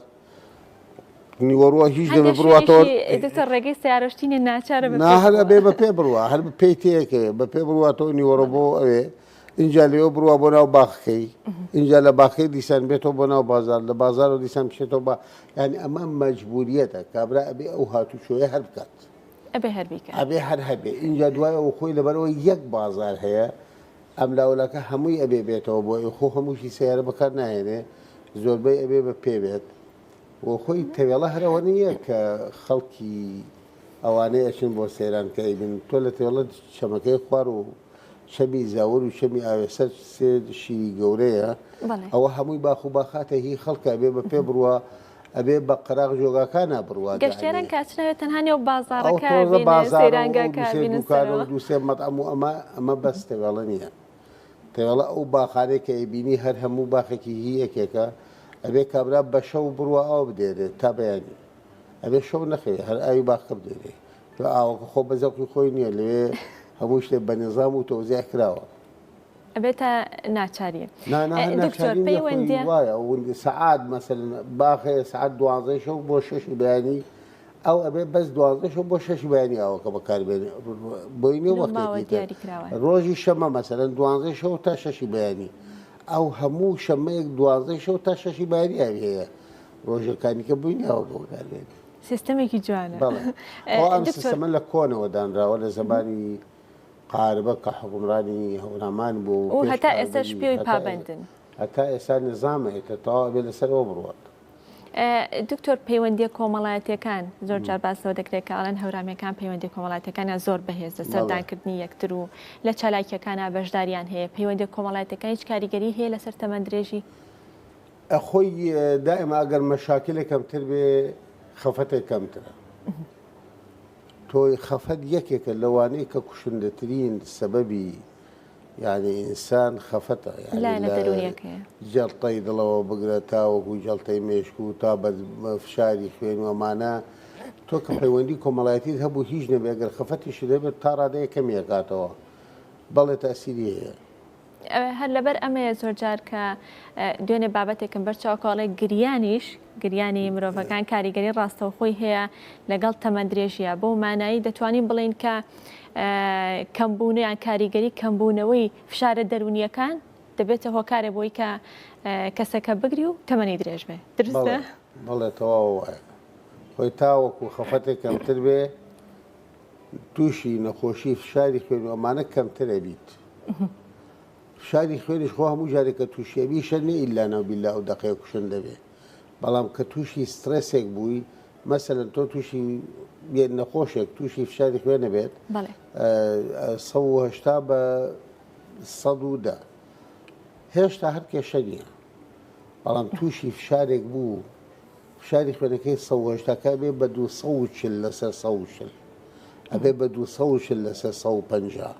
Speaker 6: نیوەڕوە هیچ دەبێ بڕواتەوە
Speaker 1: دکتۆر ڕێگەی سیارەشتینە ناچارە
Speaker 6: نا هەر ئەبێ بە پێ بڕوا هەر پێی تێکەوێ بە پێ بڕواتەوە نیوەڕۆ بۆ ئەوێ اینجا لێوە بڕوا بۆ ناو باخەکەی اینجا لە باخەکەی دیسان بێتەوە بۆ ناو بازار لە بازارەوە دیسان بچێتەوە بە یعنی ئەمە مەجبوریەتە کابرا ئەبێ ئەو هاتوچۆیە هەر بکات
Speaker 1: ئەبێ هەر بیکات
Speaker 6: ئەبێ هەر هەبێ اینجا دوای ئەوە خۆی لەبەرەوە یەک بازار هەیە ئەم لاولاکە هەمووی ئەبێ بێتەوە بۆ خۆ هەمووشی سیارە بەکار ناهێنێ زۆربەی ئەبێ بە پێ بێت و خۆی تەوێڵە هەرەوە نییە کە خەڵکی ئەوانەی ئەچن بۆ سەیران کە ئەیبینن تۆ لە تێڵە چەمەکەی خوار و. چەمی زاوەر و چەمی ئاوێسەر سێ شیری گەورەیە ئەوە هەمووی باخ و باخاتە هی خەڵکە ئەبێ بە پێ بڕوا ئەبێ بە قەراغ جۆگاکانا بڕوا
Speaker 1: گەشتیاران کە ئەچنەوێ تەنها نێو بازاڕەکە بینن سەیرانگاکە بینن
Speaker 6: سەرەوە دووسێ مەتعەم و ئەمە ئەمە بەس تەوێڵە نییە تەوێڵە ئەو باخانەی کە ئەیبینی هەر هەموو باخێکی هی یەکێکە ئەبێ کابرا بە شەو بڕوا ئاو بدێنێ تا بەیانی ئەبێ شەو نەخەوێ هەر ئاوی باخەکە بدێنێ تۆ ئاوەکە خۆ بە زەوقی خۆی نییە لەوێ هەموو شتێک بە نیزام و تەوزیع کراوە.
Speaker 1: ئەبێتە ناچاری.
Speaker 6: نا نا هەر
Speaker 1: دکتۆر
Speaker 6: ناچاری نییە خۆی
Speaker 1: پەیوەندیە
Speaker 6: وایە سەعات مەسەلەن باخ هەیە سەعات دوانزەی شەو بۆ شەشی بەیانی ئەو ئەبێ بەس دوانزەی شەو بۆ شەشی بەیانی ئاوەکە بەکار بێنێ بۆی نییە
Speaker 1: لەو ماوە
Speaker 6: وەختێکی تر
Speaker 1: دیاری کراوە.
Speaker 6: ڕۆژی شەمە مەسەلەن دوانزەی شەو تا شەشی بەیانی ئەو هەموو شەمەیەک دوانزەی شەو تا شەشی بەیانی ئاوی هەیە ڕۆژەکانی کە بۆی نییە ئاوەکە بەکار بێنێ.
Speaker 1: سیستەمێکی جوانە.
Speaker 6: بەڵێ ئەو ئەم
Speaker 1: دکتۆر
Speaker 6: سیستەمە لە کۆنەوە دانراوە لە زەمانی قاربە کە حوکمڕانی هەورامان بوو
Speaker 1: و هەتا ئێستاش پێوی پابەندن.
Speaker 6: هەتا ئێستا نیزامە ئیتر تەواو ئەبێ لەسەر ئەوە بڕوات.
Speaker 1: دکتۆر پەیوەندیە کۆمەڵایەتیەکان زۆر جار باس لەوە دەکرێت کە ئەڵێن هەورامیەکان پەیوەندی کۆمەڵاتیەکانیان زۆر بەهێزە سەردانکردنی یەکتر و لە چالاکیەکانا بەشداریان هەیە پەیوەندیە کۆمەڵایەتیەکان هیچ کاریگەری هەیە لەسەر تەمەن درێژی؟
Speaker 6: خۆی دائما ئەگەر مەشاکلێک کەمتر بێ خەفەتێک کەمترە. تۆی خەفەت یەکێکە لەوانەی کە کوشندەترین سەبەبی یانی ئینسان خەفەتە یانی
Speaker 1: لایەنە
Speaker 6: لە
Speaker 1: دەروونیەکەیە.
Speaker 6: جەڵتەی دڵەوە بگرە تاوەکو جەڵتەی مێشک و تا بە فشاری خوێن و ئەمانە تۆ کە پەیوەندی کۆمەڵایەتیت هەبوو هیچ نەبێ ئەگەر خەفەتیشت هەبێت تا ڕادەیەک کەمی ئەکاتەوە بەڵێ تەئسیری هەیە.
Speaker 1: هەر لەبەر ئەمەیە زۆرجار کە دوێنێ بابەتێکم بەر چاو کە ئەڵێ گریانیش گریانی مرۆڤەکان کاریگەری ڕاستەوخۆی هەیە لەگەڵ تەمەن درێژیە بەو مانایی دەتوانین بڵێین کە کەمبوون یان کاریگەری کەمبوونەوەی فشارە دەروونیەکان دەبێتە هۆکارێ بۆی کە کەسەکە بگری و تەمەنی درێژ بێ دروستە؟
Speaker 6: بەڵێ تەواو وایە خۆی تاوەکو خەفەتێک کەمتر بێ تووشی نەخۆشی فشاری خوێن و ئەمانە کەمتر ئەبیت. فشاری خوێنیش خۆ هەموو جارێک کە تووشی ئەبی شەر نیە ئیلا ناو بیلا ئەو دەقەیە کوشندە بێ بەڵام کە تووشی سترێسێک بووی مەسەلەن تۆ تووشی نەخۆشێک تووشی فشاری خوێنە بێت 180 بە 110 هێشتا هەر کێشە نییە بەڵام تووشی فشارێک بوو فشاری خوێنەکەی 180 کە بێ بە 240 لەسەر 140 ئەبێ بە 240 لەسەر 150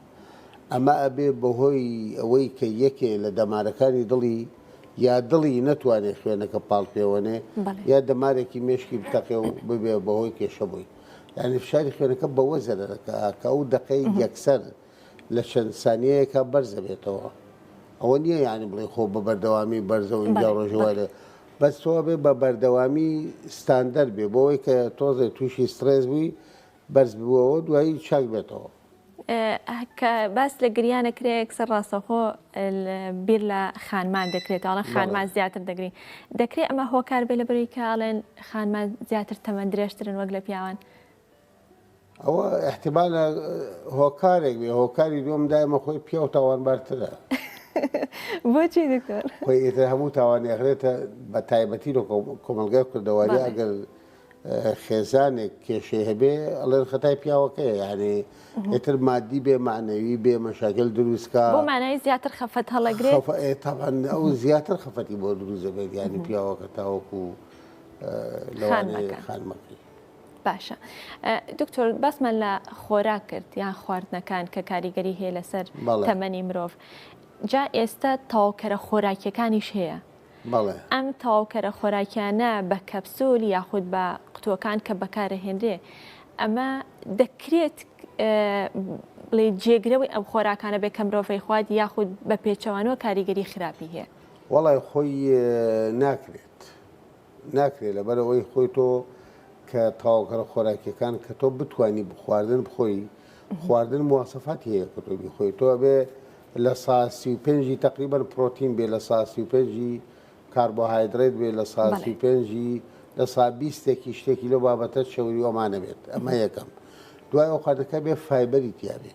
Speaker 6: ئەمە ئەبێ بەهۆی ئەوەی کە یەکێ لە دەمارەکانی دڵی یا دڵی نەتوانێ خوێنەکە پاڵ پێوەنێ یا دەمارێکی مێشکی بتەقێ و ببێ بەهۆی کێشە بۆی. یانی فشاری خوێنەکە بەوە زەرەرەکە کە ئەو دەقەی یەکسەر لە چەند سانیەیەکا بەرز ئەبێتەوە. ئەوە نییە یانی بڵێی خۆ بە بەردەوامی بەرزە و ئینجا ڕۆژێ وای لێ بەس تۆ ئەبێ بە بەردەوامی ستاندەر بێ بۆ ئەوەی کە تۆزێ تووشی سترێس بووی بەرز ببووەوە دوایی چاک بێتەوە.
Speaker 1: کە باس لە گریان ئەکرێ یەکسەر ڕاستەوخۆ بیر لە خانمان دەکرێت ئەڵێن خانمان زیاتر دەگری دەکرێت ئەمە هۆکار بێ لەبەرەوەی کە ئەڵێن خانمان زیاتر تەمەن درێژترن وەک لە پیاوان
Speaker 6: ئەوە احتمالە هۆکارێک بێ هۆکاری دووەم دایمە خۆی پیاو تاوانبارترە
Speaker 1: بۆچی دکتۆر
Speaker 6: خۆی ئیتر هەموو تاوانی ئەخرێتە بە تایبەتی لە کۆمەڵگای کوردەواری ئەگەر خێزانێک کێشەی هەبێ ئەڵێن خەتای پیاوەکەیە یعنی ئیتر مادی بێ معنەوی بێ مەشاکل دروستکا
Speaker 1: بۆ مانای زیاتر خەفەت هەڵەگرێت
Speaker 6: تاوان ئەو زیاتر خەفەتی بۆ دروست دەبێت یعنی پیاوەکە تاوەکو لەوانەیە خانمەکەی
Speaker 1: باشە دکتۆر باسمان لە خۆراک کرد یان خواردنەکان کە کاریگەری هەیە لەسەر تەمەنی مرۆڤ جا ئێستا تەواوکەرە خۆراکیەکانیش هەیە
Speaker 6: بەڵێ.
Speaker 1: ئەم تەواوکەرە خۆراکیانە بە کەپسول یاخود بە قوتووەکان کە بەکارەهێنرێ ئەمە دەکرێت بڵێ جێگرەوەی ئەم خۆراکانە بێ کە مرۆڤ ئەیخوات یاخود بە پێچەوانەوە کاریگەری خراپی هەیە؟
Speaker 6: وەڵای خۆی ناکرێت ناکرێت لەبەرئەوەی خۆی تۆ کە تەواوکەرە خۆراکیەکان کە تۆ بتانی بخواردن بخۆی خواردن مواسەفاتی هەیە کە تۆ بیخۆی تۆ ئەبێ لە سا 35 ی تقریبا پرۆتین بێ لە سا 35 ی کاربۆهایدرێت بێ لە سا 35 ی لە سا بیستێکی شتێکی لەو بابەتە چەوری ئەمانە بێت ئەمە یەکەم دوای ئەو خواردنەکە بێ فایبەری تیا بێ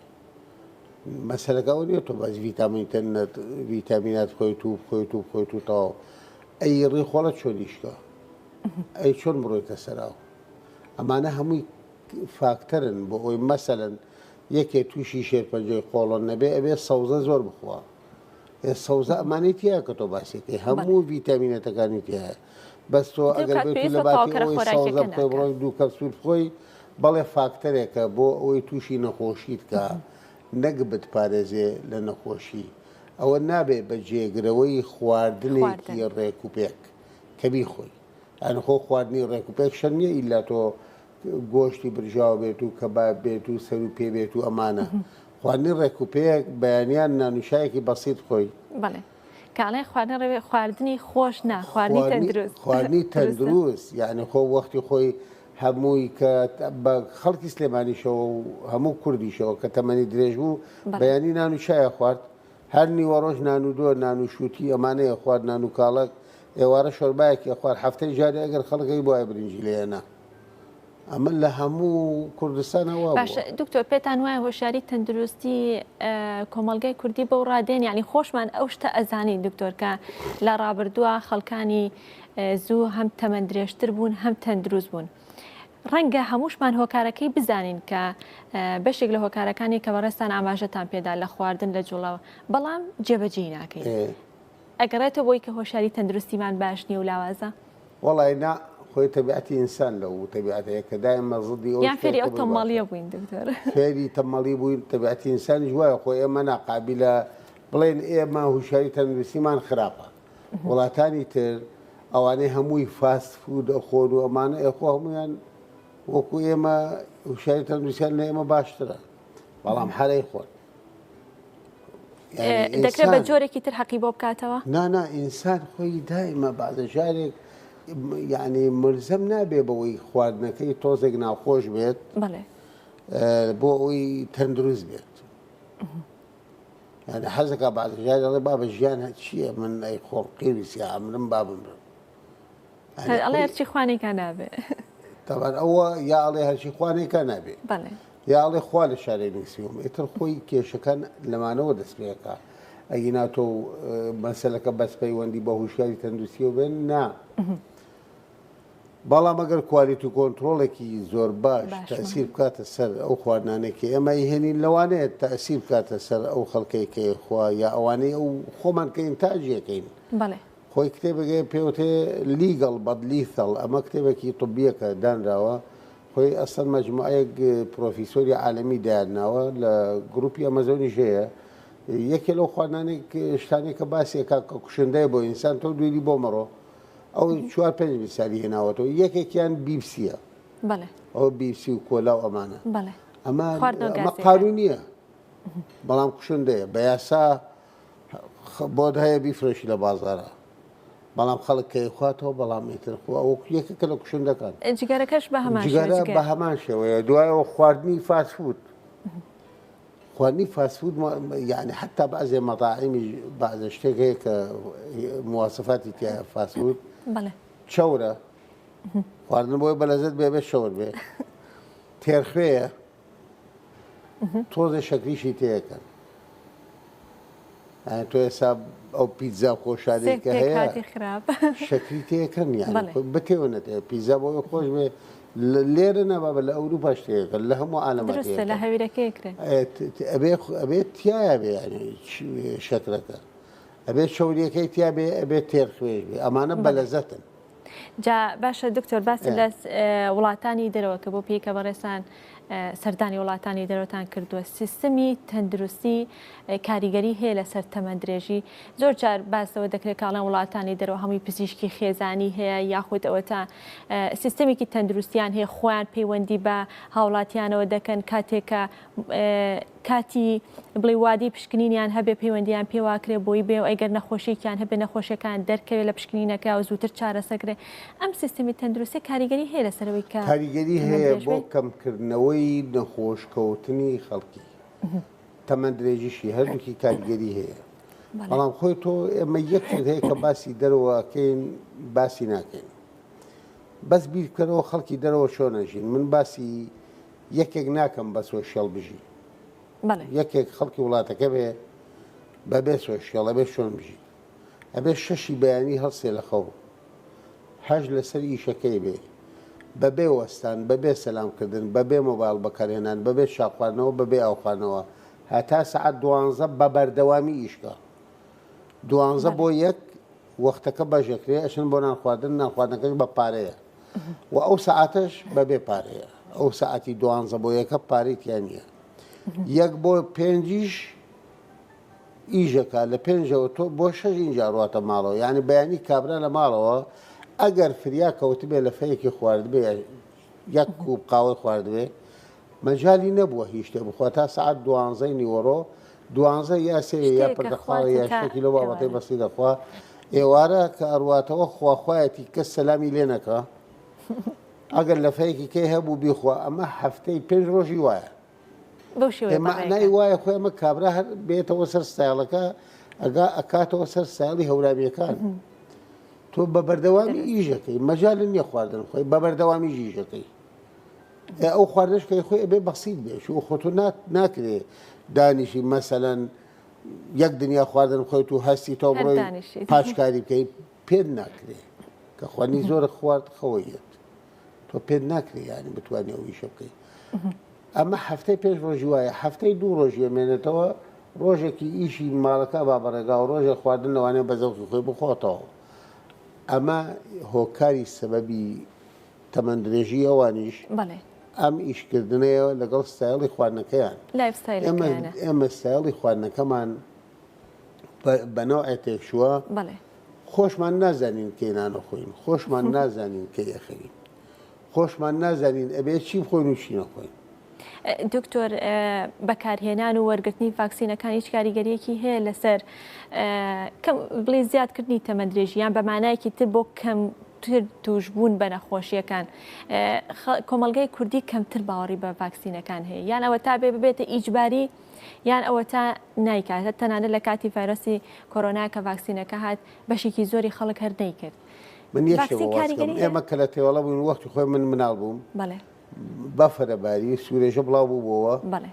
Speaker 6: مەسەلەکە ئەوە نییە تۆ بەس ڤیتامین ڤیتامینات خۆیت و بخۆیت و بخۆیت و تەواو ئەی ڕیخۆڵە چۆن ئیشکە ئەی چۆن بڕۆیتە سەراو ئەمانە هەمووی فاکتەرن بۆ ئەوەی مەسەلەن. یەکێ تووشی شێرپەنجەی قۆڵۆن نەبێ ئەبێ سەوزە زۆر بخوا. ئێ سەوزە ئەمانەی تیایە کە تۆ باسیەکەی هەموو ڤیتامینەتەکانی تیایە بەس تۆ ئەگەر بێت لە باتی ئەوەی سەوزە بخۆی بڕۆی دوو کەپسول بخۆی بەڵێ فاکتەرێکە بۆ ئەوەی تووشی نەخۆشیت کە نەک بتپارێزێ لە نەخۆشی ئەوە نابێ بە جێگرەوەی خواردنێکی ڕێک و پێک کە بیخۆی یانی خۆ خواردنی ڕێک و پێک شەرت نییە ئیلا تۆ گۆشتی برژاو بێت و کەباب بێت و سەر و پێ بێت و ئەمانە خواردنی ڕێک و پێک بەیانیان نان و شایەکی بەسیط خۆی.
Speaker 1: بەڵێ کە ئەڵێن خواردن ڕێ خواردنی خۆش نا خواردنی تەندروست
Speaker 6: خواردنی تەندروست یعنی خۆ وەختی خۆی هەمووی کە بە خەڵکی سلێمانیشەوە و هەموو کوردیشەوە کە تەمەنی درێژ بوو بەیانی نان و چایە خوارد هەر نیوەڕۆژ نان و دۆ نان و شووتی ئەمانەیە خوارد نان و کاڵەک ئێوارە شۆربایەکی ئەخوارد هەفتەی جارێ ئەگەر خەڵک هەیبوایە برنجی لێ ئەنا ئەمە لە هەموو کوردستانە وا
Speaker 1: باشە دکتۆر پێتان وایە هۆشیاری تەندروستی کۆمەڵگای کوردی بەو ڕادێن یعنی خۆشمان ئەو شتە ئەزانین دکتۆر کە لە ڕابردووە خەڵکانی زوو هەم تەمەن درێژتر بوون هەم تەندروست بوون. ڕەنگە هەمووشمان هۆکارەکەی بزانین کە بەشێک لە هۆکارەکانی کە بەڕێزتان ئاماژەتان پێدا لە خواردن لە جوڵەوە بەڵام جێبەجێی ناکەین. ئەگەڕێتەوە بۆی کە هۆشیاری تەندروستیمان باش نییە و لاوازە؟
Speaker 6: وەڵای نا خۆی تەبیعەتی ئینسان لەو تەبیعەتەیە کە دایمە زدی ئەو
Speaker 1: یان فێری ئەو تەمەڵیە بووین دکتۆر؟
Speaker 6: فێری تەمەڵی بووین تەبیعەتی ئینسانیش وایە خۆ ئێمە ناقابیلە بڵێن ئێمە هوشیاری تەندروستیمان خراپە وڵاتانی تر ئەوانەی هەمووی fast food ئەخۆن و ئەمانە ئێخۆ هەمویان وەکو ئێمە هوشیاری تەندروستیان لە ئێمە باشترە بەڵام هەرەی خۆن
Speaker 1: دەکرێت بە جۆرێکی تر حەقی بۆ بکاتەوە؟
Speaker 6: نا نا ئینسان خۆی دایمە بەعزە جارێک یعنی ملزەم نابێ بەوەی خواردنەکەی تۆزێک ناخۆش بێت بۆ ئەوەی تەندروست بێت یعنی حەزەکە بەعزە جارێ دەڵێ بابە ژیان چییە من ئەی خۆم قیویسیا ئەمرم با بمرم
Speaker 1: ئەڵێ هەرچی خوانێکا نابێ
Speaker 6: تەبعەن ئەوە یا ئەڵێ هەرچی خوانێکا نابێ یا ئەڵێ خوا لە شارێ نووسیوم ئیتر خۆی کێشەکان لەمانەوە دەست پێکا ئەگینا تۆ مەسەلەکە بەس پەیوەندی بە هوشیاری تەندروستیەوە بێن نا بەڵام ئەگەر quality control ێکی زۆر باش تەسیر بکاتە سەر ئەو خواردنانێک کە ئێمە هێنین لەوانەیە تەسیر بکاتە سەر ئەو خەڵکەی کە خوا یا ئەوانەی ئەو خۆمان کە ئینتاجیەکەین خۆی کتێبێک هەیە پێوتێ Legal but Lethal ئەمە کتێبێکی طبیە کە دانراوە خۆی ئەسڵەن مەجموعەیەک پرۆفیسۆری عالەمی دایانناوە لە گروپی ئەمەزۆنیش هەیە یەکێ لەو خواردنانێک شتانێک کە باسی ئەکا کە کوشندەیە بۆ ئینسان تۆ دووری بۆ مەڕۆ ئەو چوار پێنج میسالی هێناوەتەوە یەکێکیان بیپسیە
Speaker 1: بەڵێ
Speaker 6: ئەو بیپسی و کۆلا و ئەمانە
Speaker 1: بەڵێ
Speaker 6: ئەمە ئەمە قانونیە بەڵام کوشندەیە بە یاسا بۆت هەیە بیفرۆشی لە بازارە بەڵام خەڵک کە ئەیخواتەوە بەڵام ئیتر خۆ ئەوە یەکێکە لە کوشندەکان.
Speaker 1: جگەرەکەش بە هەمان شێوە.
Speaker 6: جگەرە بە هەمان شێوەیە دوایەوە خواردنی fast food خواردنی fast food یعنی حتا بەعزێ مەتاعیمی بەعزە شتێک هەیە کە مواسفاتی تیایە fast food چەورە خواردن بۆی بەلەزەت بێ بێ چەور بێ تێرخوێیە تۆزێ شەکریشی تێکەن تۆ ئێسا ئەو پیتزا خۆشانەی کە هەیە شەکری تێکەن یان بتێوە نەتێ پیتزا بۆ خۆش بێ لێرە نەبابە لە ئەوروپاش تێکەن لە هەموو عالەمە
Speaker 1: لە هەویرەکەی کرێ
Speaker 6: ئەبێ ئەبێ تایە بێ شەکرەکە ئەبێ چەوریەکەی تیا بێ ئەبێ تێر خوێش بێ ئەمانە بەلەزەتن
Speaker 1: جا باشە دکتۆر باست لە وڵاتانی دەرەوە کە بۆ پێی کە بەڕێزتان سەردانی وڵاتانی دەرەوەتان کردووە سیستمی تەندروستی کاریگەری هەیە لەسەر تەمەن درێژی زۆر جار باسەوە دەکرێت کاڵێن وڵاتانی دەرەوە هەمووی پزیشکی خێزانی هەیە یاخود ئەوە تا سیستمێکی تەندروستیان هەیە خۆیان پەیوەندی بە هاوڵاتیانەوە دەکەن کاتێک کە کاتی بڵێ وادەی پشکنینیان هەبێ پەیوەندیان پێواکرێ بۆی بێ و ئەگەر نەخۆشیێکیان هەبێ نەخۆشیەکان دەرکەوێ لە پشکنینەکە و زووتر چارەسەکرێ ئەم سیستمی تەندروستی کاریگەری هەیە لەسەرەوەی کە
Speaker 6: کاریگەری هەیە بۆ کەمکردنەوەی نەخۆشکەوتنی خەڵکی تەمەن درێژیشی هەردووکی کاریگەری هەیە بەڵام خۆی تۆ ئێمە یەک شت هەیە کە باسی دەرەوەکەین باسی ناکەین بەس بیر بکەرەوە خەڵکی دەرەوە چۆن ئەژین من باسی یەکێک ناکەم بە social بژی یەکێک خەڵکی وڵاتەکە بێ بەبێ social ئەبێ چۆن بژی ئەبێ شەشی بەیانی هەڵسێ لە خەو هەش لەسەر ئیشەکەی بێ. بەبێ وەستان، بەبێ سەلام کردن، بەبێ مۆبایڵ بەکارهێنان، بەبێ شا خواردنەوە، بەبێ ئاو خواردنەوە هەتا سەعات دوانزە بە بەردەوامی ئیش کا. دوانزە بۆ یەک وەختەکە بەش ئەکرێ ئەچن بۆ نان خواردن، نان خواردنەکەش بە پارەیە و ئەو سەعاتەش بەبێ پارەیە. ئەو سەعاتی دوانزە بۆ یەکە پارەی تیا نییە. یەک بۆ پێنجیش ئیشەکا لە پێنجەوە تۆ بۆ شەش ئینجا ئەڕواتە ماڵەوە یانی بەیانی کابرا لە ماڵەوە ئەگەر فریا کەوتبێ لە فەیەکی خواردبێ یەک کوپ قاوەی خواردبێ مەجالی نەبووە هیچ شتێ بخوا تا سەعات دوانزەی نیوەڕۆ دوانزە یا سێ یا
Speaker 1: شتێک کە
Speaker 6: پرتەقاڵە
Speaker 1: خوارد
Speaker 6: یا
Speaker 1: تا
Speaker 6: شتێکی لەو بابەتەی
Speaker 1: ئێوارە
Speaker 6: بەسی دەخوا ئێوارە کە ئەڕواتەوە خواخوایەتی کەس سەلامی لێ نەکا ئەگەر لەفەیەکی کەی هەبوو بیخوا ئەمە هەفتەی پێنج ڕۆژی وایە
Speaker 1: بەو شێوەیە
Speaker 6: مەعنای وایە خۆی ئەمە کابرا هەر بێتەوە سەر ستایڵەکە ئەگا ئەکاتەوە سەر ستایڵی هەورامیەکان تۆ بە بەردەوامی ئیشەکەی مەجال نییە خواردن خۆی بە بەردەوامی ژیژەکەی ئەو خواردنش کەی خۆی ئەبێ بەسیت بێ چوو خۆ تۆ ناکرێ دانیشی مەسەلەن یەک دنیا خواردن خۆیت و هەستی تۆ بڕۆی پاشکاری بکەی پێت ناکرێ کە خواردنی زۆرە خوارد خەوەیەت تۆ پێت ناکرێ یانی بتوانانی ئەو ئیشە بکەی ئەمە هەفتەی پێش ڕۆژی وایە هەفتەی دوو ڕۆژی ئەمێنێتەوە ڕۆژێکی ئیشی ماڵەکە با بەڕێگا و ڕۆژێک خواردن لەوانەیە بە زەوقی خۆی بخۆتەوە ئەمە هۆکاری سەبەبی تەمەن درێژی ئەوانیش ئەم ئیشکردنەیە لەگەڵ ستایڵی خواردنەکەیان ئێمە ستایڵی خواردنەکەمان بە نەوعێ تێکچووە خۆشمان نازانین کەی نان ئەخۆین خۆشمان نازانین کەی ئەخەوین خۆشمان نازانین ئەبێ چی بخۆین و چی نەخۆین.
Speaker 1: دکتۆر بەکارهێنان و وەرگرتنی ڤاکسینەکان هیچ کاریگەریەکی هەیە لەسەر کەم بڵێ زیادکردنی تەمەن درێژی یان بە مانایەکی تر بۆ کەمتر توشبوون بە نەخۆشیەکان کۆمەڵگای کوردی کەمتر باوەڕی بە ڤاکسینەکان هەیە یان ئەوە تا بێ ببێتە ئیجباری یان ئەوەتا نایکات تەنانەت لە کاتی ڤایرۆسی کۆرۆنا کە ڤاکسینەکە هات بەشێکی زۆری خەڵک هەر نەیکرد.
Speaker 6: من یەک شتێ
Speaker 1: ڤاکسین
Speaker 6: بۆ واز کەم
Speaker 1: کاریگەری هەیە؟
Speaker 6: ئێمە کە لە تێوەڵە بووین وەختی خۆی من مناڵ بووم
Speaker 1: بەڵێ.
Speaker 6: بەفرە باری سوورێژە بڵاو بووبۆوە
Speaker 1: بەڵێ.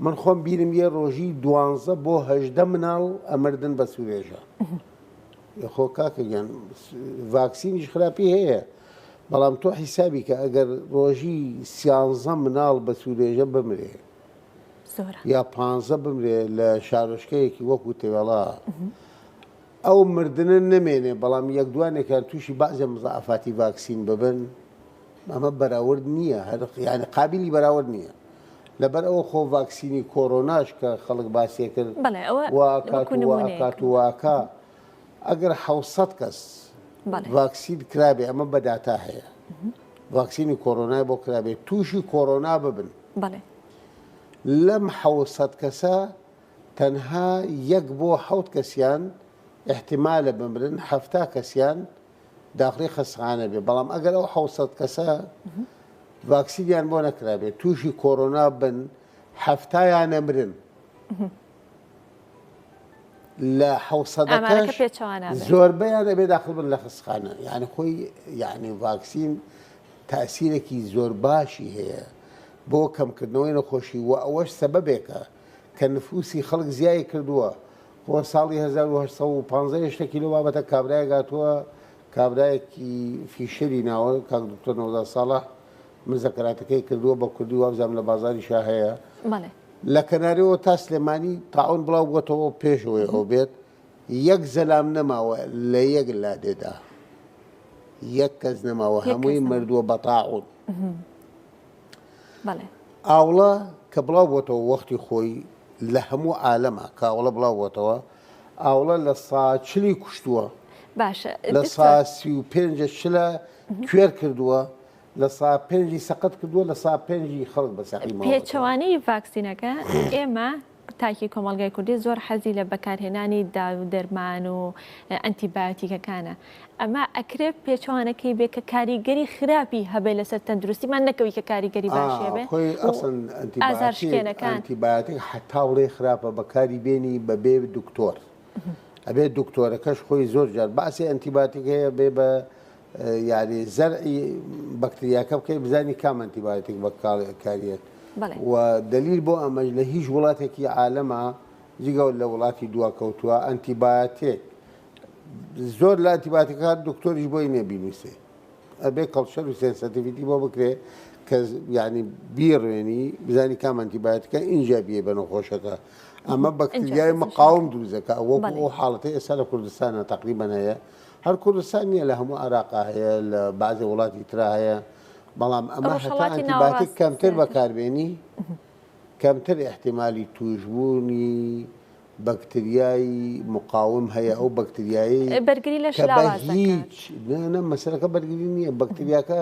Speaker 6: من خۆم بیرم یە ڕۆژی دوانزە بۆ 18 مناڵ ئەمردن بە سوورێژە خۆ کاکە گیان ڤاکسینیش خراپی هەیە بەڵام تۆ حیسابی کە ئەگەر ڕۆژی سیانزە مناڵ بە سوورێژە بمرێ یا پانزە بمرێ لە شارۆچکەیەکی وەکو تێوێڵا ئەو مردنە نەمێنێ بەڵام یەک دوانێکیان تووشی بەعزێ مزاعفاتی ڤاکسین ببن ئەمە بەراورد نییە هەر یعنی قابلی بەراورد نییە لەبەر ئەوە خۆ ڤاکسینی کۆرۆناش کە خەڵک باسێ کرد واکات واکات واکە ئەگەر حوسەت کەس ڤاکسین کرابێ ئەمە بەداتا هەیە ڤاکسینی کۆرۆنای بۆ کرابێت تووشی کۆرۆنا ببن لەم 600 کەسە تەنها یەک بۆ حەوت کەسیان ئیحتیمالە بمرن، 70 کەسیان داخڵی خەستەخانە بێ، بەڵام ئەگەر ئەو 700 کەسە ڤاکسینیان بۆ نەکرابێت تووشی کۆرۆنا بن حەفتایان ئەمرن. لە حەوسەدەکەش زۆربەیان ئەبێ داخل بن لە خەستەخانە یعنی خۆی یعنی ڤاکسین تاسیرێکی زۆر باشی هەیە بۆ کەمکردنەوەی نەخۆشی و ئەوەش سەبەبێکە کە نفوسی خەڵک زیای کردووە خۆ ساڵی 1815 شتێکی لەو بابەتە کابرایەک هاتووە کابرایەکی فیشەری ناوە کاک دکتۆر نەوزاد ساڵح مزەکەراتەکەی کردووە بە کوردی وابزانم لە بازاری شا هەیە لە کەنارەوە تا سلێمانی تاعون بڵاو بووەتەوە پێشەوەی ئەو بێت یەک زەلام نەماوە لە یەک لادێدا یەک کەس نەماوە هەمووی مردووە بە تاعون ئاوڵە کە بڵاو بۆتەوە وەختی خۆی لە هەموو عالەمە کە ئاوڵە بڵاو بۆتەوە ئاوڵە لە ساچلی کوشتووە
Speaker 1: باشە
Speaker 6: لە ساسی و پێنجە چلە کوێر کردووە لە سا پێنجی سەقەت کردووە لە سا پێنجی خەڵک بە ساقی ماوەتەوە.
Speaker 1: پێچەوانەی ڤاکسینەکە ئێمە تاکی کۆمەڵگای کوردی زۆر حەزی لە بەکارهێنانی دارو دەرمان و ئەنتیبایۆتیکەکانە ئەمە ئەکرێ پێچەوانەکەی بێ کە کاریگەری خراپی هەبێ لەسەر تەندروستیمان نەکەوی کە کاریگەری باشی هەبێ
Speaker 6: خۆی
Speaker 1: و
Speaker 6: ئەسڵەن
Speaker 1: ئازار
Speaker 6: ئەنتیبایۆتیک
Speaker 1: شکێنەکان.
Speaker 6: ئەنتیبایۆتیک حەتا بڵێ خراپە بەکاری بێنی بەبێ دکتۆر ئەبێ دکتۆرەکەش خۆی زۆر جار باسی ئەنتیباتیک هەیە بێ بە یعنی زەرعی بەکتریاکە بکەی بزانی کام ئەنتیبایۆتیک بەکاریەت و دلیل بۆ ئەمەش لە هیچ وڵاتێکی عالەمە جگە لە وڵاتی دواکەوتووە ئەنتیبایۆتیک زۆر لە ئەنتیباتیکات دکتۆریش بۆی نییە بینوسێ. ئەبێ culture و sensitivity بۆ بکرێ کە یعنی بیڕوێنی بزانی کام ئەنتیبایۆتیکە ئینجا بیە بە نەخۆشەکە ئەمە بەکتریای مقاوم دروست دەکا وەکو ئەو حاڵەتەی ئێستا لە کوردستانە تقریبا هەیە هەر کوردستان نییە لە هەموو عێراقا هەیە لە بەعزێ وڵاتی ترا هەیە بەڵام ئەمە هەتا ئەنتیبایۆتیک کەمتر بەکاربێنی کەمتر ئیحتیمالی تووشبوونی بەکتریای مقاوم هەیە ئەو بەکتریایەی
Speaker 1: بەرگری لەش
Speaker 6: کە بە
Speaker 1: لاواز دەکات.
Speaker 6: هیچ نا نا مەسەلەکە بەرگری نییە بەکتریاکە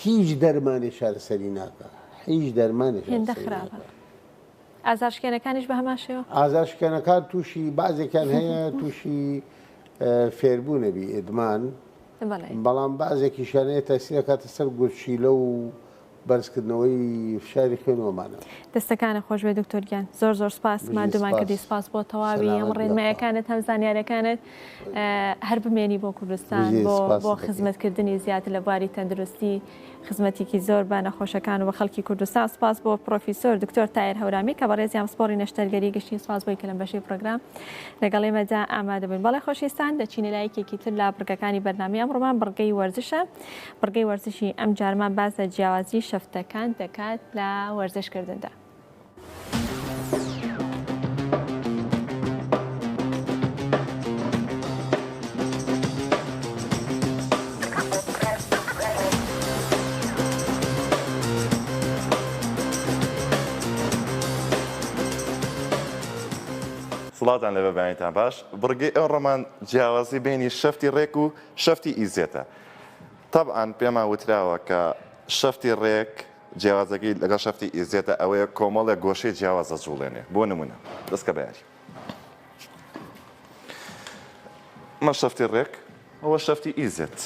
Speaker 6: هیچ دەرمانێ چارەسەری ناکا هیچ دەرمانێ
Speaker 1: هێندە
Speaker 6: چارەسەری
Speaker 1: خراپە.
Speaker 6: ناکا.
Speaker 1: ئازارشکێنەکانیش بە هەمان شێوە؟
Speaker 6: ئازارشکێنەکان تووشی بەعزێکیان هەیە تووشی فێربوون ئەبی ئیدمان
Speaker 1: بەڵێ.
Speaker 6: بەڵام بەعزێکیشیان هەیە تەسیر ئەکاتە سەر گورچیلە و بەرزکردنەوەی فشاری خوێن و ئەمانە.
Speaker 1: دەستەکانت خۆش بێت دکتۆر گیان زۆر زۆر سپاس
Speaker 6: بژی
Speaker 1: ماندوومان
Speaker 6: سپاس
Speaker 1: کردی سپاس بۆ تەواوی ئەم
Speaker 6: سەلامەت بی یاخوا.
Speaker 1: ڕێنمایەکانت هەم زانیارەکانت هەر بمێنی بۆ کوردستان
Speaker 6: بژی
Speaker 1: بۆ
Speaker 6: سپاست
Speaker 1: بۆ
Speaker 6: دەکەین.
Speaker 1: خزمەتکردنی زیاتر لە بواری تەندروستی خزمەتێکی زۆر بە نەخۆشەکان و بە خەڵکی کوردستان سپاس بۆ پرۆفیسۆر دکتۆر تایر هەورامی کە بەڕێزیان پسپۆڕی نەشتەرگەری گشتی سپاس بۆی کە لەم بەشەی پرۆگرام لەگەڵ ئێمەدا ئامادە بوون بەڵێ خۆشەویستان دەچینە لای یەکێکی تر لە بڕگەکانی بەرنامەی ئەمڕۆمان بڕگەی وەرزشە بڕگەی وەرزشی ئەمجارمان باس لە جیاوازی شەفتەکان دەکات لە وەرزشکردندا.
Speaker 7: سڵاوتان لێبێ بەیانیتان باش بڕگەی ئەمڕۆمان جیاوازی بەینی شەفتی ڕێک و شەفتی ئیزێتە تەبعەن پێمان وتراوە کە شەفتی ڕێک جیاوازەکەی لەگەڵ شەفتی ئیزێتە ئەوەیە کۆمەڵێک گۆشەی جیاواز دەجوڵێنێ بۆ نمونە دەستکە بە یاری ئەمە شەفتی ڕێک ئەوە شەفتی ئیزێت.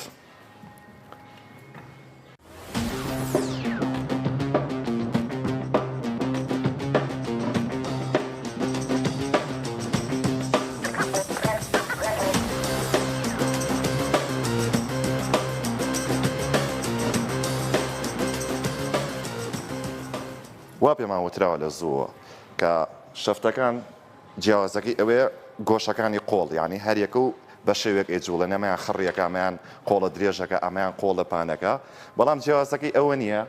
Speaker 7: وا پێمان وتراوە لە زووەوە کە شەفتەکان جیاوازەکەی ئەوەیە گۆشەکانی قۆڵ یانی هەریەکە و بە شێوەیەک ئەیجوڵێنێ ئەمەیان خڕیەکە ئەمەیان قۆڵە درێژەکە ئەمەیان قۆڵە پانەکە بەڵام جیاوازەکەی ئەوە نییە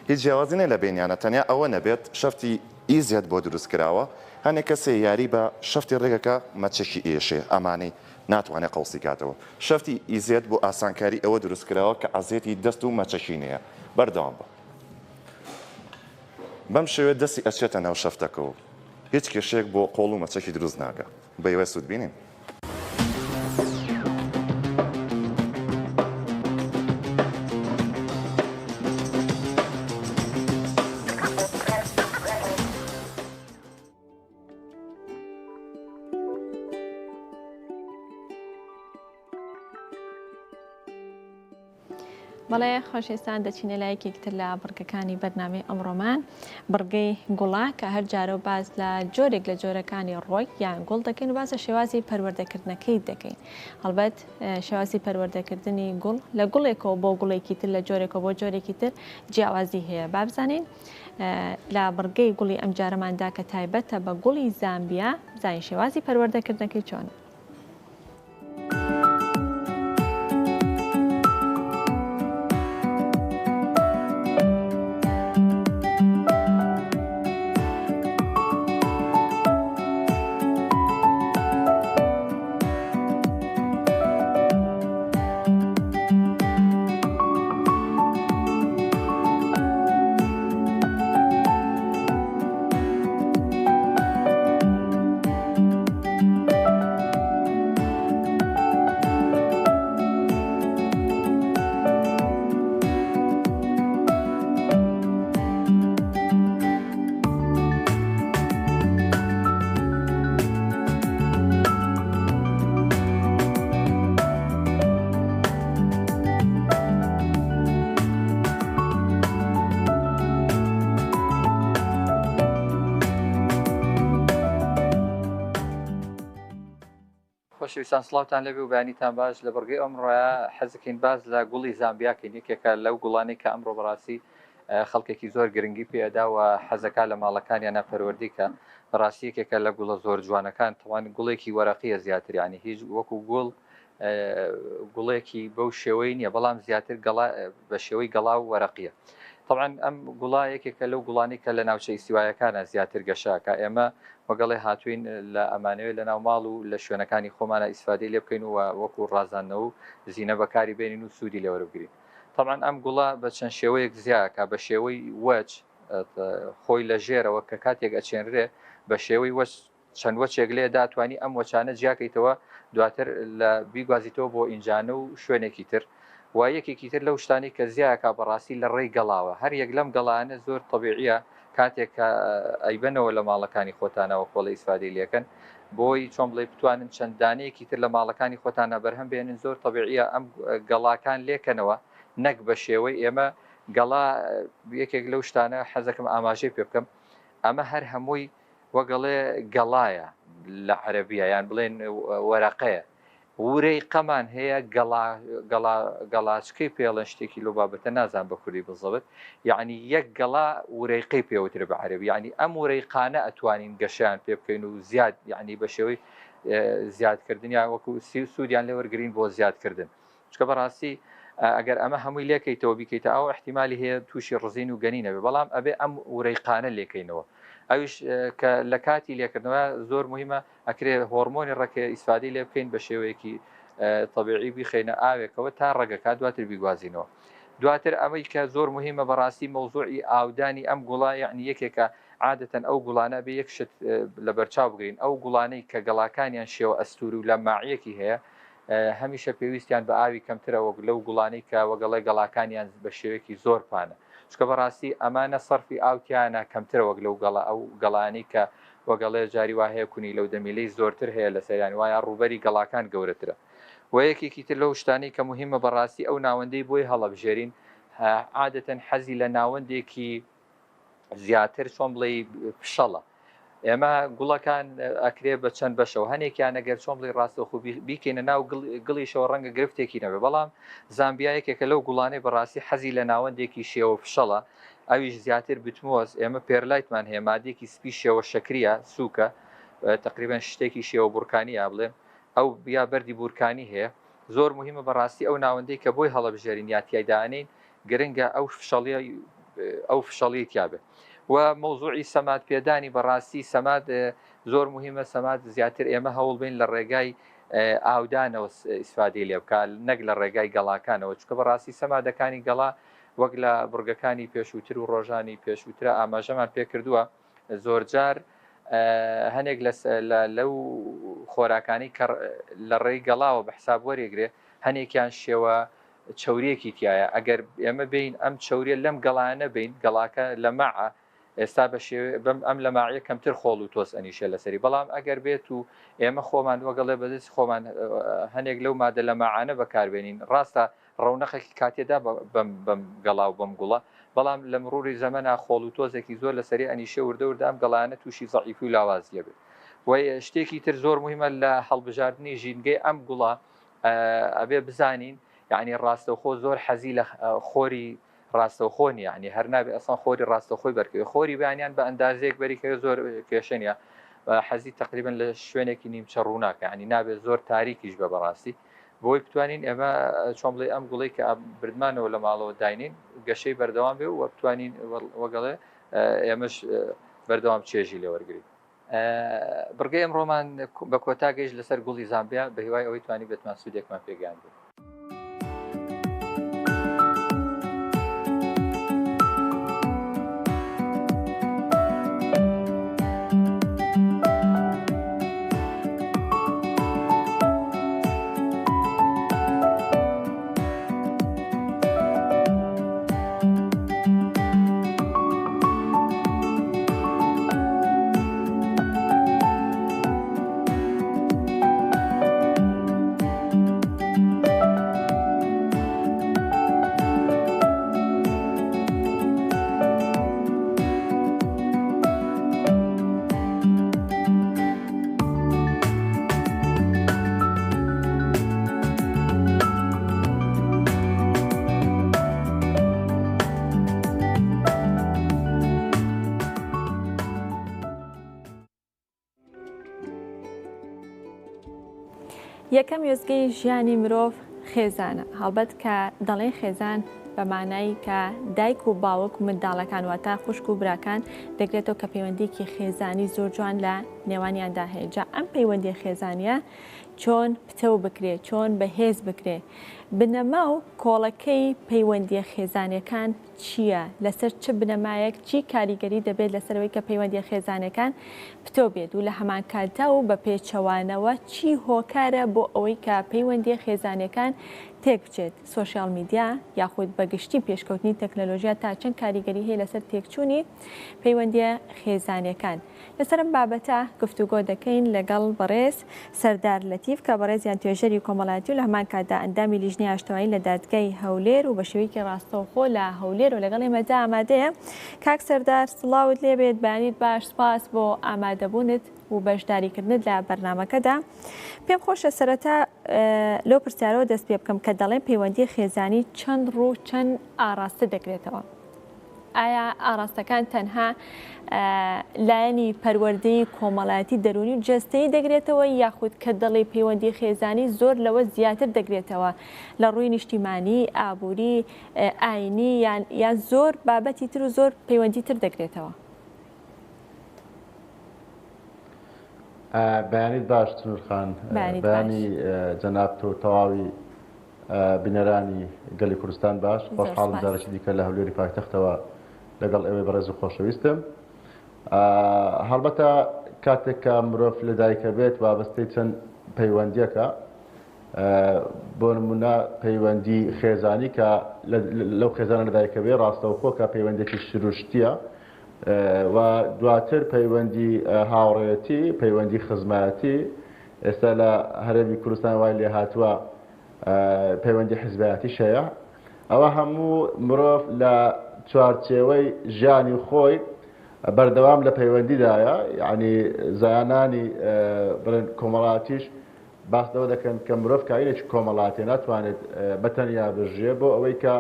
Speaker 7: هیچ جیاوازی نیە لە بەینیانە تەنیا ئەوە نەبێت شەفتی ئیزێت بۆ دروست کراوە هەنێ کەسێ یاری بە شەفتی ڕێگەکە مەچەکی ئێشێ ئەمانەی ناتوانێ قەوسی کاتەوە شەفتی ئیزێت بۆ ئاسانکاری ئەوە دروست کراوە کە عەزێتی دەست و مەچەکی نیە بەردەوام بە بەم شێوەیە دەستی ئەچێتە ناو شەفتەکە و هیچ کێشەیەک بۆ قۆڵ و مەچەکی دروست ناکا. بەهیوای سوود بینین.
Speaker 1: بەڵێ خۆشەویستان دەچینە لای یەکێکی تر لە بڕگەکانی بەرنامەی ئەمڕۆمان بڕگەی گوڵە کە هەر جارە و باس لە جۆرێک لە جۆرەکانی ڕۆی یان گوڵ دەکەین و باس لە شێوازی پەروەردەکردنەکەی دەکەین هەڵبەت شێوازی پەروەردەکردنی گوڵ لە گوڵێکەوە بۆ گوڵێکی تر لە جۆرێکەوە بۆ جۆرێکی تر جیاوازی هەیە با بزانین لە بڕگەی گوڵی ئەمجارەماندا کە تایبەتە بە گوڵی زامبیا بزانین شێوازی پەروەردەکردنەکەی چۆنە.
Speaker 8: خۆشەویستان سڵاوتان لێبێ و بەیانیتان باش لە بڕگەی ئەمڕۆیا حەزەکەین باس لە گوڵی زامبیا کەین یەکێکە لەو گوڵانەی کە ئەمڕۆ بەڕاستی خەڵکێکی زۆر گرنگی پێدا و حەزەکا لە ماڵەکانیانە پەروەردەی کە بەڕاستی یەکێکە لە گوڵە زۆر جوانەکان تەوان گوڵێکی وەرەقیە زیاتر یعنی هیچ وەکو گوڵ. گوڵێکی بەو شێوەی نییە بەڵام زیاتر گەڵا بە شێوەی گەڵا و وەرەقیە طبعا ئەم گوڵا یەکێکە لەو گوڵانی کە لە ناوچە ئیسیوایەکانە زیاتر گەشاکە ئێمە وەگەڵێ هاتوین لە ئەمانەوێت لە ناو ماڵ و لە شوێنەکانی خۆمانە ئیسفادەی لێ بکەین و وەکو ڕازاندنەوە و زینە بەکاری بێنین و سوودی لێوەربگرین طبعا ئەم گوڵە بە چەند شێوەیەک زیاکە بە شێوەی وەچ خۆی لە ژێرەوە کە کاتێک ئەچێنرێ بە شێوەی وەچ چەند وەچێک لێ دا توانی ئەم وەچانە جیاکەیتەوە دواتر لە بیگوازیتەوە بۆ ئینجانە و شوێنێکی تر و یەکێکی تر لەو شتانەی کە زیاکا بەڕاستی لە ڕێی گەڵاوە هەر یەک لەم گەڵانە زۆر تەبیعیە کاتێک کە ئەیبەنەوە لە ماڵەکانی خۆتانەوە کۆڵی ئیسفادەی لێکەن بۆی چۆن بڵێ بتوانن چەند دانەیەکی تر لە ماڵەکانی خۆتانە بەرهەم بێنن زۆر تەبیعیە ئەم گەڵاکان لێکەنەوە نەک بە شێوەی ئێمە گەڵا یەکێک لەو شتانە حەزەکەم ئاماژەی پێ بکەم ئەمە هەر هەمووی وەک ئەڵێ گەڵایە لە عەرەبیە یان بڵێن وەرەقەیە ورەی قەمان هەیە گەڵا گەڵا گەڵاچکەی پێڵێن شتێکی لۆ بابەتە نازان بە کوردی بزەبت یعنی یەک گەڵا ورەیقەی پێوترە بە عەرەبی یعنی ئەم ورەیقانە ئەتوانین گەشەیان پێ بکەین و زیاد یعنی بە شێوەی زیادکردنیان وەکو سی و سوودیان لێ وەرگین بۆ زیادکردن چونکە بەڕاستی ئەگەر ئەمە هەمووی لێکەیتەوە بیکەیتە ئاو احتیمالی هەیە تووشی ڕزین و گەنی نەبێ بەڵام ئەبێ ئەم ورەیقانە لێکەینەوە ئەویش کە لە کاتی لێکردنەوە زۆر مهمە ئەکرێ هۆرمۆنی ڕەکێ ئیسفادەی لێ بکەین بە شێوەیەکی طبیعی بیخەینە ئاوێکەوە تا ڕەگەکە دواتر بیگوازینەوە دواتر ئەمەی کە زۆر مهمە بەڕاستی مەوزوعی ئاودانی ئەم گوڵە یعنی یەکێکە عادەتەن ئەو گوڵانە بێ یەک شت لەبەرچاو بگرین ئەو گوڵانەی کە گەڵاکانیان شێوە ئەستور و لە ماعیەکی هەیە هەمیشە پێویستیان بە ئاوی کەمترە وەک لەو گوڵانەی کە وەگەڵێ گەڵاکانیان بە شێوەیەکی زۆر پانە چونکە بەڕاستی ئەمانە سەرفی ئاو تیانە کەمترە وەک لەو گەڵا ئەو گەڵانەی کە وەگەڵێ جاری وا هەیە کونیلە و دەمیلەی زۆرتر هەیە لەسەریان وایە ڕووبەری گەڵاکان گەورەترە وە یەکێکی تر لەو شتانەی کە موهیمە بەڕاستی ئەو ناوەندەی بۆی هەڵەبژێرین عادەتەن حەزی لە ناوەندێکی زیاتر چۆن بڵێی فشەڵە ئێمە گوڵەکان ئەکرێ بە چەند بەشەوە هەنێکیان ئەگەر چۆن بڵێ ڕاستەوخۆ بیکەینە ناو گڵیشەوە ڕەنگە گرفتێکی نەبێ بەڵام زامبیا یەکێکە لەو گوڵانەی بەڕاستی حەزی لە ناوەندێکی شێوە فشەڵە ئەویش زیاتر بتمۆز ئێمە پێرلایتمان هەیە مادێکی سپی شێوە شەکریە سووکە تقریبا شتێکی شێوە بورکانیە بڵێم ئەو یا بەردی بورکانی هەیە زۆر مهمە بەڕاستی ئەو ناوەندەی کە بۆی هەڵەبژێرین یا تیایدانین گرنگە ئەو فشەڵیە ئەو فشەڵیەی تیابێ و مەوزوعی سەماد پێدانی بەڕاستی سەماد زۆر مهمە سەماد زیاتر ئێمە هەوڵ بین لە ڕێگای ئاودانەوە ئیسفادەی لێ بکات نەک لە ڕێگای گەڵاکانەوە چکە بەڕاستی سەمادەکانی گەڵا وەک لە بڕگەکانی پێشووتر و ڕۆژانی پێشووترە ئاماژەمان پێکردووە زۆرجار هەنێک لەو خۆراکانی کە لە ڕێی گەڵاوە بە حساب وەرێگرێ هەنێکیان شێوە چەوریەکی تایە ئەگەر ئێمە بین ئەم چەوریە لەم گەڵانە بین گەڵاکە لە مەعە ئێستا بە شێوێ بەم ئەم لە ماعە کەمتر خۆڵ و تۆز ئەنیشە لەسەری بەڵام ئەگەر بێت و ئێمە خۆمان وەگەڵێ بەدەستی خۆمان هەنێک لەو مادە لە ماعانە بەکاربێنین ڕاستە ڕەونەقێکی کاتێدا بەم بەم گەڵا و بەم گوڵە بەڵام لە مروری زەمەنا خۆڵ و تۆزێکی زۆر لەسەری ئەنیشێ وردە وردە ئەم گەڵانە تووشی زەعیفی و لاوازیە بێت و شتێکی تر زۆر مهمە لە هەڵبژاردنی ژینگەی ئەم گوڵە ئەبێ بزانین یعنی ڕاستەوخۆ زۆر حەزی لە خۆری ڕاستەوخۆ نیە یعنی هەر نابێ ئەسڵەن خۆری ڕاستەوخۆی بەرکەوێ خۆری بەیانیان بە ئەندازەیەک بەریکەوێ زۆر کێشە نیە حەزی تقریبا لە شوێنێکی نیمچە ڕووناکە یعنی نابێ زۆر تاریکیش بە بەڕاستی بۆی بتوانین ئێمە چۆن بڵێ ئەم گوڵی کە بردمانەوە لە ماڵەوە داینین گەشەی بەردەوام بێ و بتوانین وەگەڵێ ئێمەش بەردەوام چێژی لێوەرگین بڕگەی ئەمڕۆمان بە کۆتا گەیشت لەسەر گوڵی زامبیا بە هیوای ئەوەی توانی بێتمان سوودێکمان پێگەیاندبێت.
Speaker 1: یەکەم وێستگەی ژیانی مرۆڤ خێزانە، هەڵبەت کە دەڵێین خێزان بە مانای کە دایک و باوک و منداڵەکان واتە خوشک و براکان دەگرێتەوە کە پەیوەندیکی خێزانی زۆر جوان لە نێوانیاندا هەیە جا ئەم پەیوەندی خێزانیە چۆن پتەو بکرێ چۆن بەهێز بکرێ بنەما و کۆڵەکەی پەیوەندیە خێزانیەکان چییە؟ لەسەر چ بنەمایەک چی کاریگەری دەبێت لەسەر ئەوەی کە پەیوەندیە خێزانیەکان پتەو بێت و لە هەمانکاتدا و بە پێچەوانەوە چی هۆکارە بۆ ئەوەی کە پەیوەندیە خێزانیەکان تێک بچێت؟ سۆشیال میدیا یاخود بە گشتی پێشکەوتنی تەکنەلۆژیا تا چەند کاریگەری هەیە لەسەر تێکچوونی پەیوەندیە خێزانیەکان؟ لەسەر ئەم بابەتە گفتوگۆ دەکەین لەگەڵ بەڕێز سەردار لەتیف کە بەڕێزیان توێژەری کۆمەڵایەتی و لە هەمان کاتدا ئەندامی لیژنەی ئاشتەوایی لە دادگای هەولێر و بە شێوەیەکی ڕاستەوخۆ لە هەولێر و لەگەڵ ئێمەدا ئامادەیە. کاک سەردار سڵاوت لێبێت بەیانیت باش سپاس بۆ ئامادەبوونت و بەشداریکردنت لە بەرنامەکەدا. پێم خۆشە سەرەتا لەو پرسیارەوە دەست پێ بکەم کە دەڵێن پەیوەندی خێزانی چەند ڕوو چەند ئاڕاستە دەکرێتەوە. ئایا ئاڕاستەکان تەنها لایەنی پەروەردەیی کۆمەڵایەتی دەروونی و جەستەیی دەگرێتەوە یاخود کە دەڵێی پەیوەندی خێزانی زۆر لەوە زیاتر دەگرێتەوە لە ڕووی نیشتیمانی ئابووری ئاینی یان یان زۆر بابەتی تر و زۆر پەیوەندی تر دەگرێتەوە؟
Speaker 9: بەیانیت باش سنوور خان بەیانی جەنابت و تەواوی بینەرانی گەلی کوردستان باش خۆشحاڵم جارێکی دیکە لە هەولێری پایتەختەوە لەگەڵ ئێوەی بەڕێز و خۆشەویستم. هەڵبەتە کاتێک کە مرۆڤ لەدایکە بێت وابەستەی چەند پەیوەندیەکە بۆ نمونە پەیوەندی خێزانی کە لەو خێزانە لەدایکە بێ ڕاستەوخۆ کە پەیوەندێکی سروشتیە و دواتر پەیوەندی هاوڕێتی پەیوەندی خزمایەتی ئێستا لە هەرێمی کوردستان وای لێهاتووە پەیوەندی حزبایەتیش هەیە ئەوە هەموو مرۆڤ لە چوارچێوەی ژیانی خۆی بەردەوام لە پەیوەندیدایە یعنی زانانی بڵێن کۆمەڵاتیش باس لەوە دەکەن کە مرۆڤ کائینێکی کۆمەڵاتیە ناتوانێت بە تەنیا بژیێ بۆ ئەوەی کە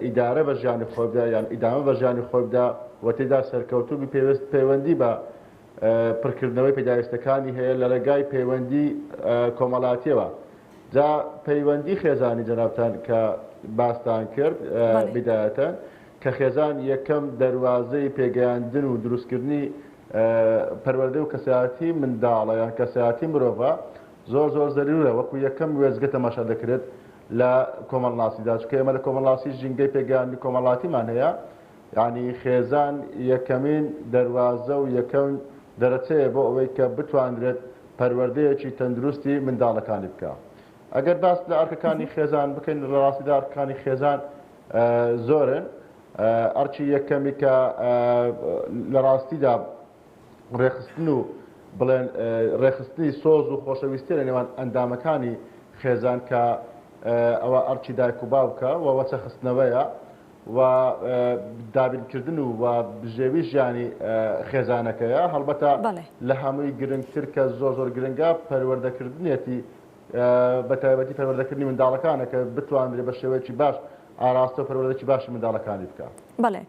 Speaker 9: ئیدارە بە ژیانی خۆی بدا یان ئیدامە بە ژیانی خۆی بدا و تێدا سەرکەوتوو پێویست پەیوەندی بە پڕکردنەوەی پێداویستەکانی هەیە لە ڕێگای پەیوەندی کۆمەڵاتیەوە جا پەیوەندی خێزانی جەنابتان کە باستان کرد بدایەتەن کە خێزان یەکەم دەروازەی پێگەیاندن و دروستکردنی پەروەردە و کەسایەتی منداڵە یان کەسایەتی مرۆڤە زۆر زۆر زەرورە وەکو یەکەم وێستگە تەماشا دەکرێت لە کۆمەڵناسیدا چونکە ئێمە لە کۆمەڵناسی ژینگەی پێگەیاندنی کۆمەڵاتیمان هەیە یانی خێزان یەکەمین دەروازە و یەکەم دەرەچەیە بۆ ئەوەی کە بتوانرێت پەروەردەیەکی تەندروستی منداڵەکانی بکا. ئەگەر باس لە ئەرکەکانی خێزان بکەین لە ڕاستیدا ئەرکەکانی خێزان زۆرن. ئەرکی یەکەمی کە لە ڕاستیدا ڕێکخستن و بڵێن ڕێکخستنی سۆز و خۆشەویستی لە نێوان ئەندامەکانی خێزان کە ئەوە ئەرکی دایک و باوکە و وەچە خستنەوەیە و دابینکردن و و بژێوی ژیانی خێزانەکەیە، هەڵبەتە لە هەمووی گرنگتر کە زۆر زۆر گرنگە پەروەردەکردنیەتی بە تایبەتی پەروەردەکردنی منداڵەکانە کە بتوانرێت بە شێوەیەکی باش ئاراستە و پەروەردەکی باشی منداڵەکانی بکا.
Speaker 1: بەڵێ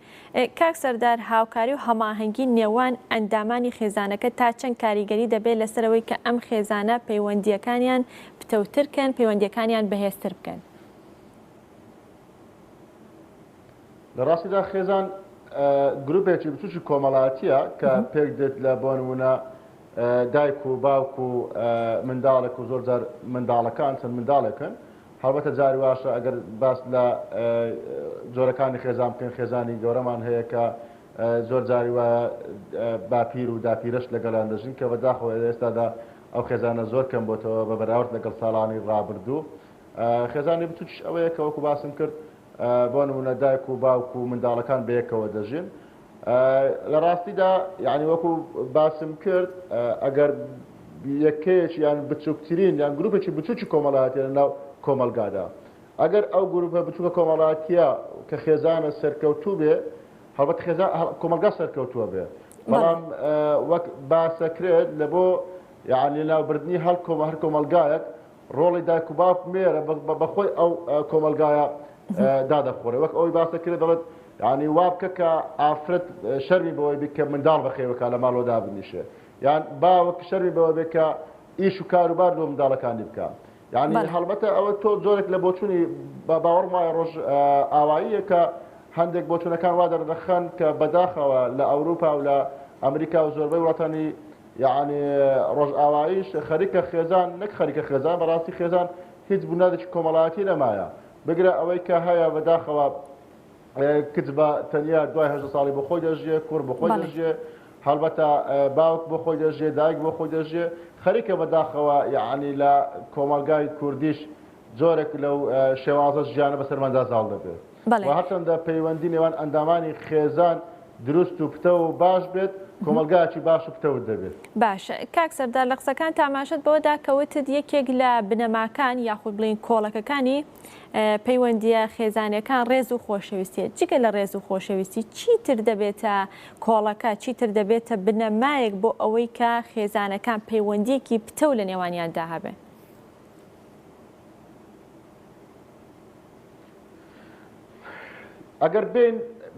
Speaker 1: کاک سەردار هاوکاری و هەماهەنگی نێوان ئەندامانی خێزانەکە تا چەند کاریگەری دەبێت لەسەر ئەوەی کە ئەم خێزانە پەیوەندییەکانیان پتەوتر کەن، پەیوەندییەکانیان بەهێزتر بکەن؟
Speaker 9: لە ڕاستیدا خێزان گروپێکی بچوکی کۆمەڵایەتیە کە پێک دێت لە بۆ نمونە دایک و باوک و منداڵێک و زۆر جار منداڵەکان چەند منداڵێکن هەڵبەتە جاری واشە ئەگەر باس لە جۆرەکانی خێزان بکەین خێزانی گەورەمان هەیە کە زۆر جاری وایە باپیر و داپیرەش لەگەڵیان دەژین کە بەداخەوە ئێستادا ئەو خێزانە زۆر کەم بۆتەوە بە بەراورد لەگەڵ ساڵانی ڕابردوو خێزانی بچوکیش ئەوەیە کە وەکو باسم کرد بۆ نمونە دایک و باوک و منداڵەکان بەیەکەوە دەژین لە ڕاستیدا یعنی وەکو باسم کرد ئەگەر یەکەیەکی یان بچووکترین یان گروپێکی بچووکی کۆمەڵایەتی لە ناو کۆمەلگادا ئەگەر ئەو گروپە بچووکە کۆمەڵاتیە کە خێزانە سەرکەوتوو بێ هەڵبەت خێزان کۆمەلگا سەرکەوتووە بێ بەڵام وەک باسەکرێت لە بۆ یعنی لەناوبردنی هەر کۆمە هەر کۆمەلگایەک ڕۆڵی دایک و باوک مێرە بەخۆی ئەو کۆمەلگایە دادەخۆرێ وەک ئەوەی باسە کرێت دەڵێت یعنی وا بکە کە ئافرەت شەرمی بەوەی بێت کە منداڵ بەخێوەکە لە ماڵەوە دابنیشێ یان باوک شەرمی بەوە بێت کە ئیش و کاروبار لۆ منداڵەکانی بکا یعنی
Speaker 1: بەڵێ.
Speaker 9: هەڵبەتە ئەوە تۆ جۆرێک لە بۆچوونی بە باوەڕم وایە ڕۆژ ئاواییە کە هەندێک بۆچوونەکان وا دەردەخەن کە بەداخەوە لە ئەوروپا و لە ئەمریکا و زۆربەی وڵاتانی یعنی ڕۆژئاواییش خەریکە خێزان نەک خەریکە خێزان بەڕاستی خێزان هیچ بونیادێکی کۆمەڵایەتی نەمایە بگرە ئەوەی کە هەیە بەداخەوە کچ بە تەنیا دوای 18 ساڵی بۆ خۆی دەژیێ کوڕ بۆ خۆی دەژیێ هەڵبەتە باوک بۆ خۆی دەژیێ دایک بۆ خۆی دەژیێ خەریکە بەداخەوە یعنی لە کۆمەڵگای کوردیش جۆرێک لەو شێوازە ژیانە بەسەرماندا زاڵ دەبێت و هەرچەندە پەیوەندی نێوان ئەندامانی خێزان دروست و پتەو و باش بێت کۆمەڵگایەکی باش و پتەوت دەبێت.
Speaker 1: باشە کاک سەردار لە قسەکانتا ئاماژەت بەوە دا کە وتت یەکێک لە بنەماکان یاخود بڵێین کۆڵەکەکانی پەیوەندییە خێزانیەکان ڕێز و خۆشەویستیە جگە لە ڕێز و خۆشەویستی چیتر دەبێتە کۆڵەکە چیتر دەبێتە بنەمایەک بۆ ئەوەی کە خێزانەکان پەیوەندیەکی پتەو لە نێوانیاندا هەبێ؟
Speaker 9: ئەگەر بێین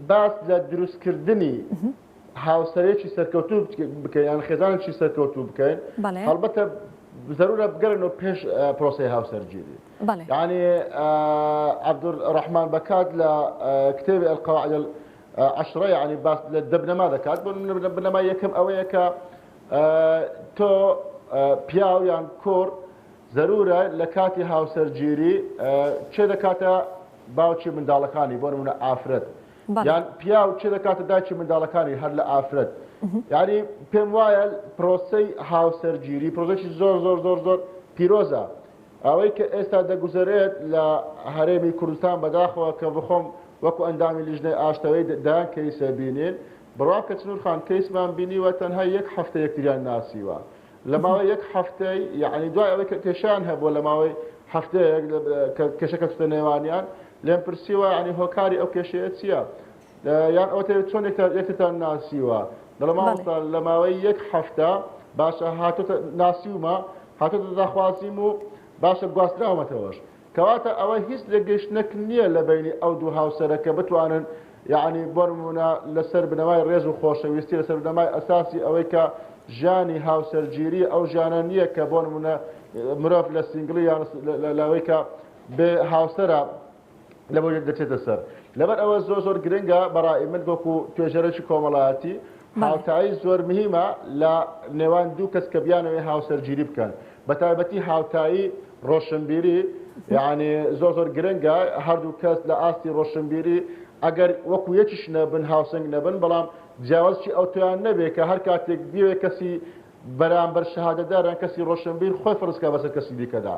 Speaker 9: باس لە دروستکردنی هاوسەرێکی سەرکەوتوو بکەین یان خێزانێکی سەرکەوتوو بکەین هەڵبەتە زەرورە بگەرنەوە پێش پرۆسەی هاوسەرگیری یعنی عەبدولڕەحمان بەکات لە کتێبی القواعد العشرە یعنی باس لە دە بنەما دەکات بۆ بنەمای یەکەم ئەوەیە کە تۆ پیاو یان کوڕ زەرورە لە کاتی هاوسەرگیری کێ دەکاتە باوکی منداڵەکانی بۆ نمونە ئافرەت یان پیاو کێ دەکاتە دایکی منداڵەکانی هەر لە ئافرەت یعنی پێم وایە پرۆسەی هاوسەرگیری پرۆسەی زۆر زۆر زۆر زۆر پیرۆزە ئەوەی کە ئێستا دەگوزەرێت لە هەرێمی کوردستان بەداخەوە کە بخۆم وەکو ئەندامی لیژنەی ئاشتەوەی دەیان کەیسە بینین بڕوا کە چنور خان کەیسمان بینیوە تەنها یەک هەفتە یەکتریان ناسیوە لە ماوەی یەک هەفتەی یەعنی دوای ئەوەی کە کێشەیان هەبووە لە ماوەی هەفتەیەک کە کێشە کەوتە نێوانیان لێم پرسیوە یعنی هۆکاری ئەو کێشەیە چییە یان ئەوە چۆن یەکترتان ناسیوە دەڵێ مامۆستا لە ماوەی یەک هەفتە باشە هاتۆتە ناسیومە هاتۆتە داخوازیم و باشە گواستراومەتەوەش کەواتە ئەوە هیچ لێکگەیشتنەک نییە لە بەینی ئەو دوو هاوسەرە کە بتوانن یەعنی بۆ نموونە لەسەر بنەمای ڕێز و خۆشەویستی لەسەر بنەمای ئەساسی ئەوەی کە ژیانی هاوسەرگیری ئەو ژیانە نییە کە بۆ نموونە مرۆڤ لە single ی یان لەوەی کە بێ هاوسەرە لەبۆ دەچێتە سەر لەبەر ئەوە زۆر زۆر گرنگە بەڕای من وەکو توێژەرێکی کۆمەڵایەتی هاوتایی زۆر مهمە لە نێوان دوو کەس کە بیانەوێ هاوسەرگیری بکەن بەتایبەتی هاوتایی ڕۆشنبیری یعنی زۆر زۆر گرنگە هەردوو کەس لە ئاستی ڕۆشنبیری ئەگەر وەکو یەکیش نەبن هاوسەنگ نەبن بەڵام جیاوازی ئەوتۆیان نەبێ کە هەر کاتێک بیەوێ کەسی بەرامبەر شەهادەدار یان کەسی ڕۆشنبیر خۆی فەرز کا بەسەر کەسی دیکەدا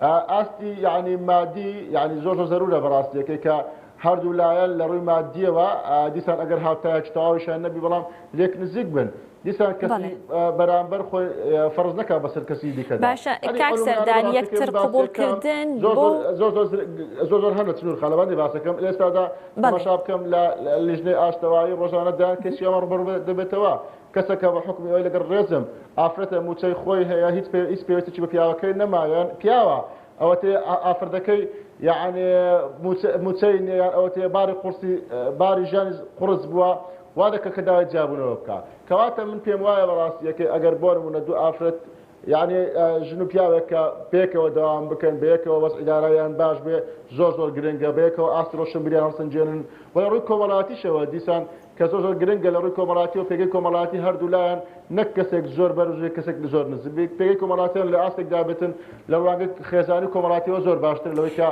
Speaker 9: ئاستی یعنی مادی یعنی زۆر زۆر زەرورە بەڕاستیەکەی کە هەردوو لایەن لە ڕووی مادیەوە دیسان ئەگەر هاوتایەکی تەواویشیان نەبی بەڵام لێک نزیک بن دیسان کەسی بەرامبەر خۆی فەرز نەکا بەسەر کەسی دیکەدا.
Speaker 1: باشە کاک سەردار یەکتر قبوڵکردن بۆ
Speaker 9: زۆر زۆر زۆر هەن لە چنور خالەبانی باسەکەم ئێستادا تەماشا بکەم لە لیژنەی ئاشتەوایی ڕۆژانە دەیان کەسی ئەمە ڕووبەڕوو دەبێتەوە کەسەکە بە حوکمی ئەوەی لەگەڵ ڕێزم ئافرەتە مووچەی خۆی هەیە هیچ هیچ پێویستێکی بە پیاوەکەی نەمایە پیاوە ئەوەتێ ئافرەتەکەی یەعنی مووچەی نیە یان ئەوەتێ باری قورسی باری ژیانی قورس بووە وا دەکە کە داوای جیابوونەوە بکە کەواتە من پێم وایە بەڕاستیەکەی ئەگەر بۆ نمونە دوو ئافرەت یعنی ژن و پیاوێک کە پێکەوە دەوام بکەن بەیەکەوە وەز ئیدارایان باش بێ زۆر زۆر گرنگە بەیەکەوە ئاست ڕۆشنبیریان هەڵسەنگێنن و لە ڕووی کۆمەڵاتیشەوە دیسان کە زۆر زۆر گرنگە لە ڕووی کۆمەڵاتی و پێگەی کۆمەڵاتی هەردوو لایەن نەک کەسێک زۆر بەرز و کەسێک زۆر نزم بێت پێگەی کۆمەڵاتیان لە ئاستێکدا بێتن لە ڕوانگەی خێزانی و کۆمەڵاتیەوە زۆر باشتر لەوەی کە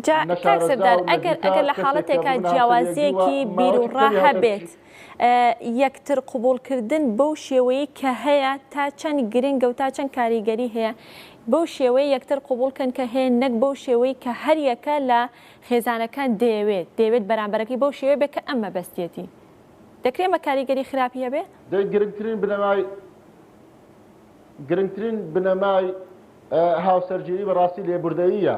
Speaker 1: جا کاک
Speaker 9: نەشارەزا
Speaker 1: سەردار
Speaker 9: و
Speaker 1: ئەگەر
Speaker 9: نەدیتە
Speaker 1: ئەگەر لە
Speaker 9: کەسێک کە
Speaker 1: حاڵەتێکا
Speaker 9: ببنە هاوسەری یەکدی و
Speaker 1: جیاوازییەکی بیر و
Speaker 9: ماوەیەکی
Speaker 1: ڕا
Speaker 9: کەمی هاوسەر
Speaker 1: هەبێت یەکتر قبوڵکردن بەو شێوەیەی کە هەیە تا چەند گرنگە و تا چەند کاریگەری هەیە بەو شێوەیە یەکتر قبوڵ کەن کە هەیە نەک بەو شێوەی کە هەریەکە لە خێزانەکان دەیەوێت دەیەوێت بەرامبەرەکەی بەو شێوەیە بێت کە ئەم مەبەستیەتی. دەکرێ ئەمە کاریگەری خراپی هەبێ؟
Speaker 9: دەی گرنگترین بنەمای گرنگترین بنەمای هاوسەرگیری بەڕاستی لێبوردەییە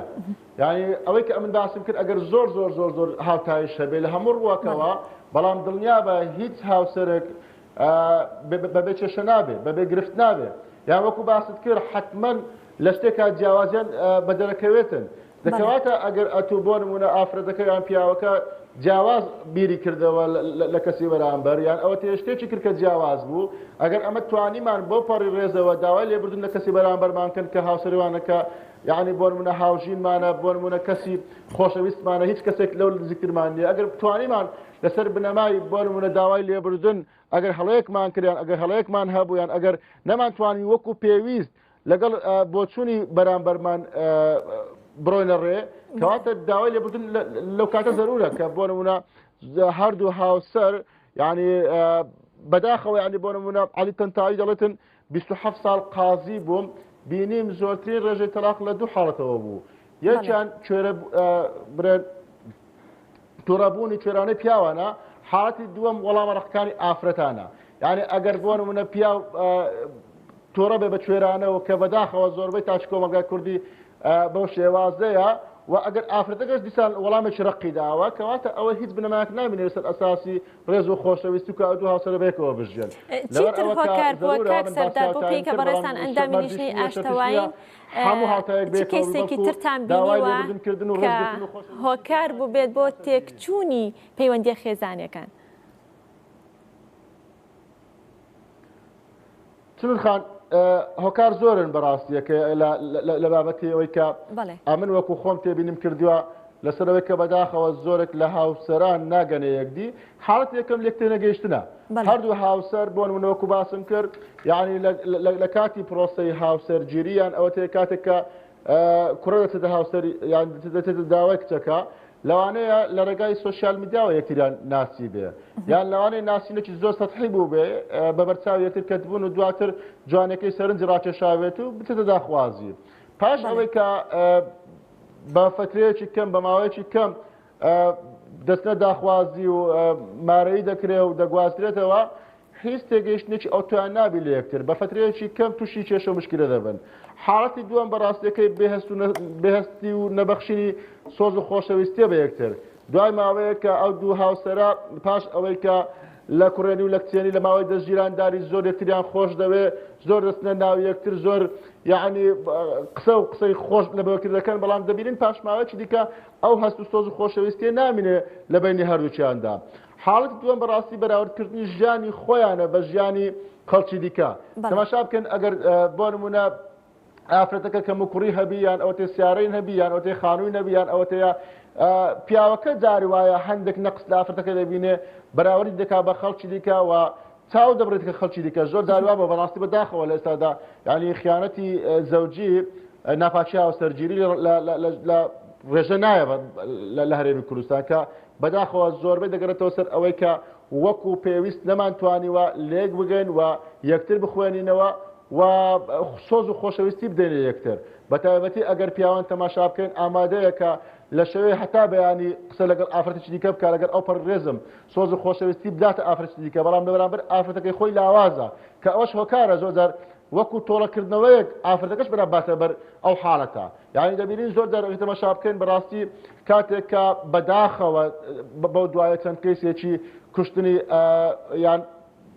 Speaker 9: یعنی ئەوەی کە ئەمن باسم کرد ئەگەر زۆر زۆر زۆر زۆر هاوتایش هەبێ لە هەموو ڕووەکەوە بەڵام دڵنیابە هیچ هاوسەرێک بەبێ کێشە نابێ بەبێ گرفت نابێ یان وەکو باست کرد حتمما لە شتێکا جیاوازیان بەدەرەکەوێتن. دەکەواتە ئەگەر ئەتوو بۆ نمونە ئافرەتەکە یان پیاوەکە جیاواز بیری کردەوە لە کەسی بەرامبەر یان ئەوە تێ شتێکی کرد کە جیاواز بوو ئەگەر ئەمە توانیمان بۆ پەڕی ڕێزەوە داوای لێبوردن لە کەسی بەرامبەرمان کەن کە هاوسەریوانەکە یعنی بۆ نمونە هاوژینمانە بۆ نمونە کەسی خۆشەویستمانە هیچ کەسێک لەو نزیکترمان نییە ئەگەر توانیمان لەسەر بنەمای بۆ نمونە داوای لێبوردن ئەگەر هەڵەیەکمان کرد یان ئەگەر هەڵەیەکمان هەبوو یان ئەگەر نەمانتوانی وەکو پێویست لەگەڵ بۆچوونی بەرامبەرمان بڕۆینە ڕێ کەواتە داوای لێبوردن لەو کاتە زەرورە کە بۆ نمونە هەردوو هاوسەر یعنی بەداخەوە یعنی بۆ نمونە علی تەنتاوی دەڵێتن 27 ساڵ قازی بووم بینیم زۆرترین ڕێژەی تەلاق لە دوو حاڵەتەوە بوو یەکیان کوێرە برێن توڕەبوونی کوێرانەی پیاوانە، حاڵەتی دووەم وەڵامە ڕەقەکانی ئافرەتانە. یانی ئەگەر بۆ نمونە پیاو توڕە بێ بە کوێرانەوە کە بەداخەوە زۆربەی تاکی کۆمەڵگای کوردی بەو شێوازەیە و ئەگەر ئافرەتەکەش دیسان وەڵامێکی ڕەقی داوە کەواتە ئەوە هیچ بنەمایەک نامینێ لەسەر ئەساسی ڕێز و خۆشەویستی و کە ئەو دوو هاوسەرە بەیەکەوە بژیەن. لەبەر
Speaker 1: چیتر
Speaker 9: ئەوە کە
Speaker 1: هۆکار بووە
Speaker 9: زەرورە
Speaker 1: کاک
Speaker 9: من باسی
Speaker 1: سەردار بۆ پێی
Speaker 9: هاوتاییم
Speaker 1: کە
Speaker 9: کرد بەڵام
Speaker 1: بەڕێزتان ئەندامی
Speaker 9: مەرجیش
Speaker 1: لیژنەی
Speaker 9: نییە شەرتیش نییە
Speaker 1: ئاشتەوایین
Speaker 9: هەموو هاوتایەک
Speaker 1: چ
Speaker 9: بەیەکەوە بن
Speaker 1: کەیسێکی
Speaker 9: بەڵکو
Speaker 1: ترتان
Speaker 9: داوای
Speaker 1: بینیوە
Speaker 9: لێبوردن کردن و
Speaker 1: کە
Speaker 9: ڕێزگرتن و خۆشەویستی
Speaker 1: هۆکار بووبێت بۆ تێکچوونی پەیوەندییە خێزانیەکان؟
Speaker 9: سنور خان هۆکار زۆرن بەڕاستیەکە لە بابەتی ئەوەی کە ئەمن وەکو خۆم تێبینیم کردووە لەسەر ئەوەی کە بەداخەوە زۆرێک لە هاوسەران ناگەنە یەکدی حاڵەت یەکەم لێک تێنەگەیشتنە هەردوو هاوسەر بۆ نمونە وەکو باسم کرد یعنی لە کاتی پرۆسەی هاوسەرگیریان ئەوە تێ کاتێک کە کوڕە دەچێتە هاوسەری یان دەچێتە داوای کچەکە لەوانەیە لە ڕێگای سۆشیال میدیاوە یەکتریان ناسی بێ یان لەوانەیە ناسینێکی زۆر سەتحی بوو بێ بە بەرچاو یەکتر کەتبوون و دواتر جوانەکەی سەرنج ڕاکێشاوێت و بچێتە داخوازی پاش ئەوەی کە بە فترەیەکی کەم بە ماوەیەکی کەم دەستنە داخوازی و مارەی دەکرێ و دەگواسترێتەوە هیچ تێگەیشتنێکی ئەوتۆیان نابی لە یەکتر، بە فەترەیەکی کەم تووشی کێشە و مشکیلە دەبن. حاڵەتی دووەم بە ڕاستیەکەی بێهەست و بێهەستی و نەبەخشینی سۆز و خۆشەویستیە بە یەکتر. دوای ماوەیەک کە ئەو دوو هاوسەرە پاش ئەوەی کە لە کوڕێنی و لە کچێنی لە ماوەی دەستگیرانداری زۆر یەکتریان خۆش دەوێ، زۆر دەچنە ناو یەکتر، زۆر یەعنی قسە و قسەی خۆش لە بۆ یەکتر دەکەن، بەڵام دەبینین پاش ماوەیەکی دیکە ئەو هەست و سۆز و خۆشەویستیە نامینێ لە بەینی هەردووکیاندا. حاڵەتی دووەم بەڕاستی بەراوردکردنی ژیانی خۆیانە بە ژیانی خەڵکی دیکە. تەماشا بکەن ئەگەر بۆ نمونە ئافرەتەکە کەم و کوڕی هەبی یان ئەوەتێ سیارەی هەبی یان ئەوەتێ خانووی نەبی یان ئەوەتەیە پیاوەکە جاری وایە هەندێک نەقس لە ئافرەتەکە دەبینێ بەراوردی دەکا بە خەڵکی دیکە و چاو دەبڕێت کە خەڵکی دیکە زۆر جار وا بە بەڕاستی بەداخەوە لە ئێستادا یعنی خیانەتی زەوجی ناپاکی هاوسەرگیری لە ڕێژە نایە لە هەرێمی کوردستان کە بەداخەوە زۆربەی دەگەڕێتەوە سەر ئەوەی کە وەکو پێویست نەمانتوانیوە لێک بگەین و یەکتر بخوێنینەوە و سۆز و خۆشەویستی بدەینە یەکتر بەتایبەتی ئەگەر پیاوان تەماشا بکەین ئامادەیە کە لە شەوێ هەتا بەیانی قسە لەگەڵ ئافرەتێکی دیکە بکا لەگەڵ ئەو پەڕی ڕێزم سۆز و خۆشەویستی بداتە ئافرەتی دیکە بەڵام لە بەرامبەر ئافرەتەکەی خۆی لاوازە کە ئەوەش هۆکارە زۆر جار وەکو تۆڵەکردنەوەیەک ئافرەتەکەش بەرا باتە بەر ئەو حاڵەتە یعنی دەبینین زۆر جار ئەگەر تەماشا بکەین بەڕاستی کاتێک کە بەداخەوە بەو دوایە چەند کەیسێکی کوشتنی یان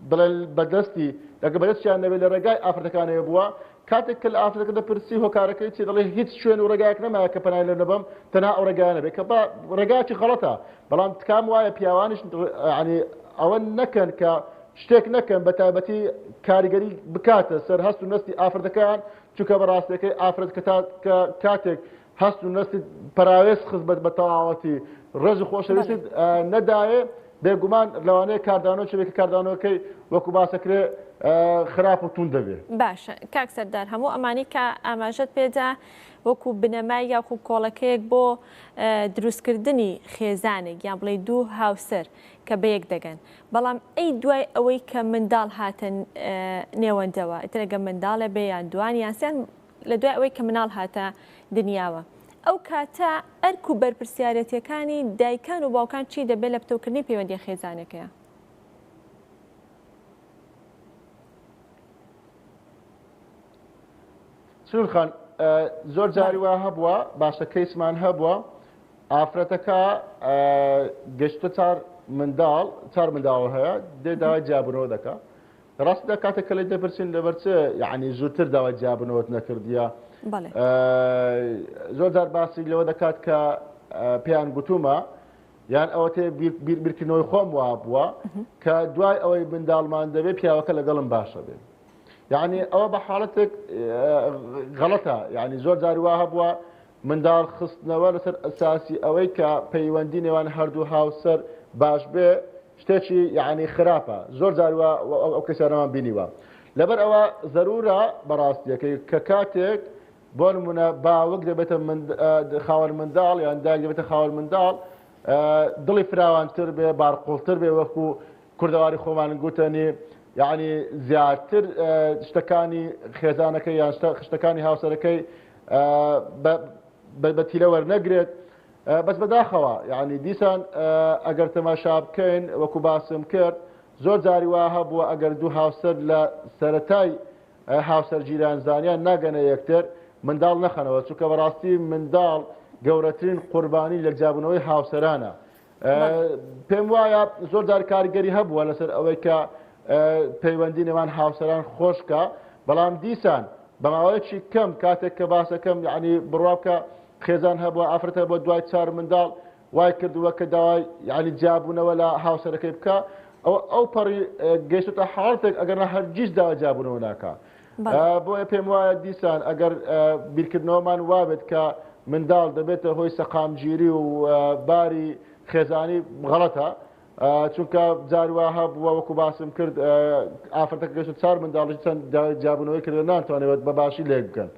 Speaker 9: بڵێن بەدەستی لەگە بەدەستیان نەبێت لە ڕێگای ئافرەتەکانەوە بووە کاتێک کە لە ئافرەتەکە دەپرسی هۆکارەکەی چی دەڵێ هیچ شوێن و ڕێگایەک نەمایە کە پەنای لێ نەبەم تەنها ئەو ڕێگایە نەبێت کە بە ڕێگایەکی غەڵەتە بەڵام تکام وایە پیاوانیش یعنی ئەوە نەکەن کە شتێک نەکەن بە تایبەتی کاریگەری بکاتە سەر هەست و نەستی ئافرەتەکان چونکە بە ڕاستەکەی ئافرەت کە کاتێک هەست و نەستی پەراوێز خست بە تەواوەتی ڕێز و خۆشەویستیت نەدایێ بێگومان لەوانەیە کاردانەوە چ بێت کە کاردانەوەکەی وەکو باسەکرێ خراپ و توند دەبێ.
Speaker 1: باشە کاک سەردار هەموو ئەمانەی کە ئاماژەت پێدا وەکو بنەمای یاخو کۆڵەکەیەک بۆ دروستکردنی خێزانێک یان بڵێ دوو هاوسەر کە بەیەک دەگەن بەڵام ئەی دوای ئەوەی کە منداڵ هاتە نێوەندەوە ئیتر ئەگەر منداڵێ بێ یان دوان یان سیان لە دوای ئەوەی کە مناڵ هاتە دنیاوە ئەو کاتە ئەرک و بەرپرسیارێتیەکانی دایکان و باوکان چی دەبێت لە پتەوکردنی پەیوەندیە خێزانەکەیا؟
Speaker 9: سنور خان زۆر جاری وا هەبووە باشە کەیسمان هەبووە ئافرەتەکە گەشتە چار منداڵ چار منداڵ هەیە دێ داوای جیابوونەوە دەکا لە ڕاستیدا کاتێک کە لێت دەپرسین لەبەر چ یعنی زووتر داوای جیابوونەوەت نەکردیە؟ زۆر جار باسی لەوە دەکات کە پێیان گوتومە یان ئەوەتێ بیرکردنەوەی خۆم وابووە کە دوای ئەوەی منداڵمان دەبێت پیاوەکە لەگەڵم باشە بێت یعنی ئەوە بە حاڵەتێک غەڵەتە یعنی زۆر جار وا هەبووە منداڵ خستنەوە لەسەر ئەساسی ئەوەی کە پەیوەندی نێوان هەردوو هاوسەر باش بێ شتێکی یعنی خراپە زۆر جار وا ئەو کەسانەمان بینیوە لەبەر ئەوە زەرورە بەڕاستیەکەی کە کاتێک بۆ نمونە باوک دەبێتە خاوەن منداڵ یان دایک دەبێتە خاوەن منداڵ دڵی فراوانتر بێ بارقوڵتر بێ وەکو کوردەواری خۆمان گوتەنی یعنی زیاتر شتەکانی خێزانەکەی یان شتەکانی هاوسەرەکەی بە تیلە وەرنەگرێت بەس بەداخەوە یعنی دیسان ئەگەر تەماشا بکەین وەکو باسم کرد زۆر جاری وا هەبووە ئەگەر دوو هاوسەر لە سەتای هاوسەرگیران زانیان ناگەنە یەکتر منداڵ نەخەنەوە چونکە بەڕاستی منداڵ گەورەترین قوربانی لەکجیابوونەوەی هاوسەرانە پێم وایە زۆر جار کاریگەری هەبووە لەسەر ئەوەی کە پەیوەندی نێوان هاوسەران خۆشکە بەڵام دیسان بە ماوەیەکی کەم کاتێک کە باسەکەم یعنی بڕوا بکە خێزان هەبووە ئافرەت هەبووە دوای چار منداڵ وای کردووە کە داوای یعنی جیابوونەوە لە هاوسەرەکەی بکە ئەو ئەو پەڕی گەیشتە حاڵتێک ئەگەر نە هەرگیز داوای جیابوونەوە ناکا بۆیە پێم وایە دیسان ئەگەر بیرکردنەوەمان وابێت کە منداڵ دەبێتە هۆی سەقامگیری و باری خێزانی غەڵەتە چونکە جاروا هەبووە وەکو باسم کرد ئافرەتەکە گەشت چار منداڵی چەند جیابوونەوەی کردە ناتوانێت بە باشی لێک بکەن.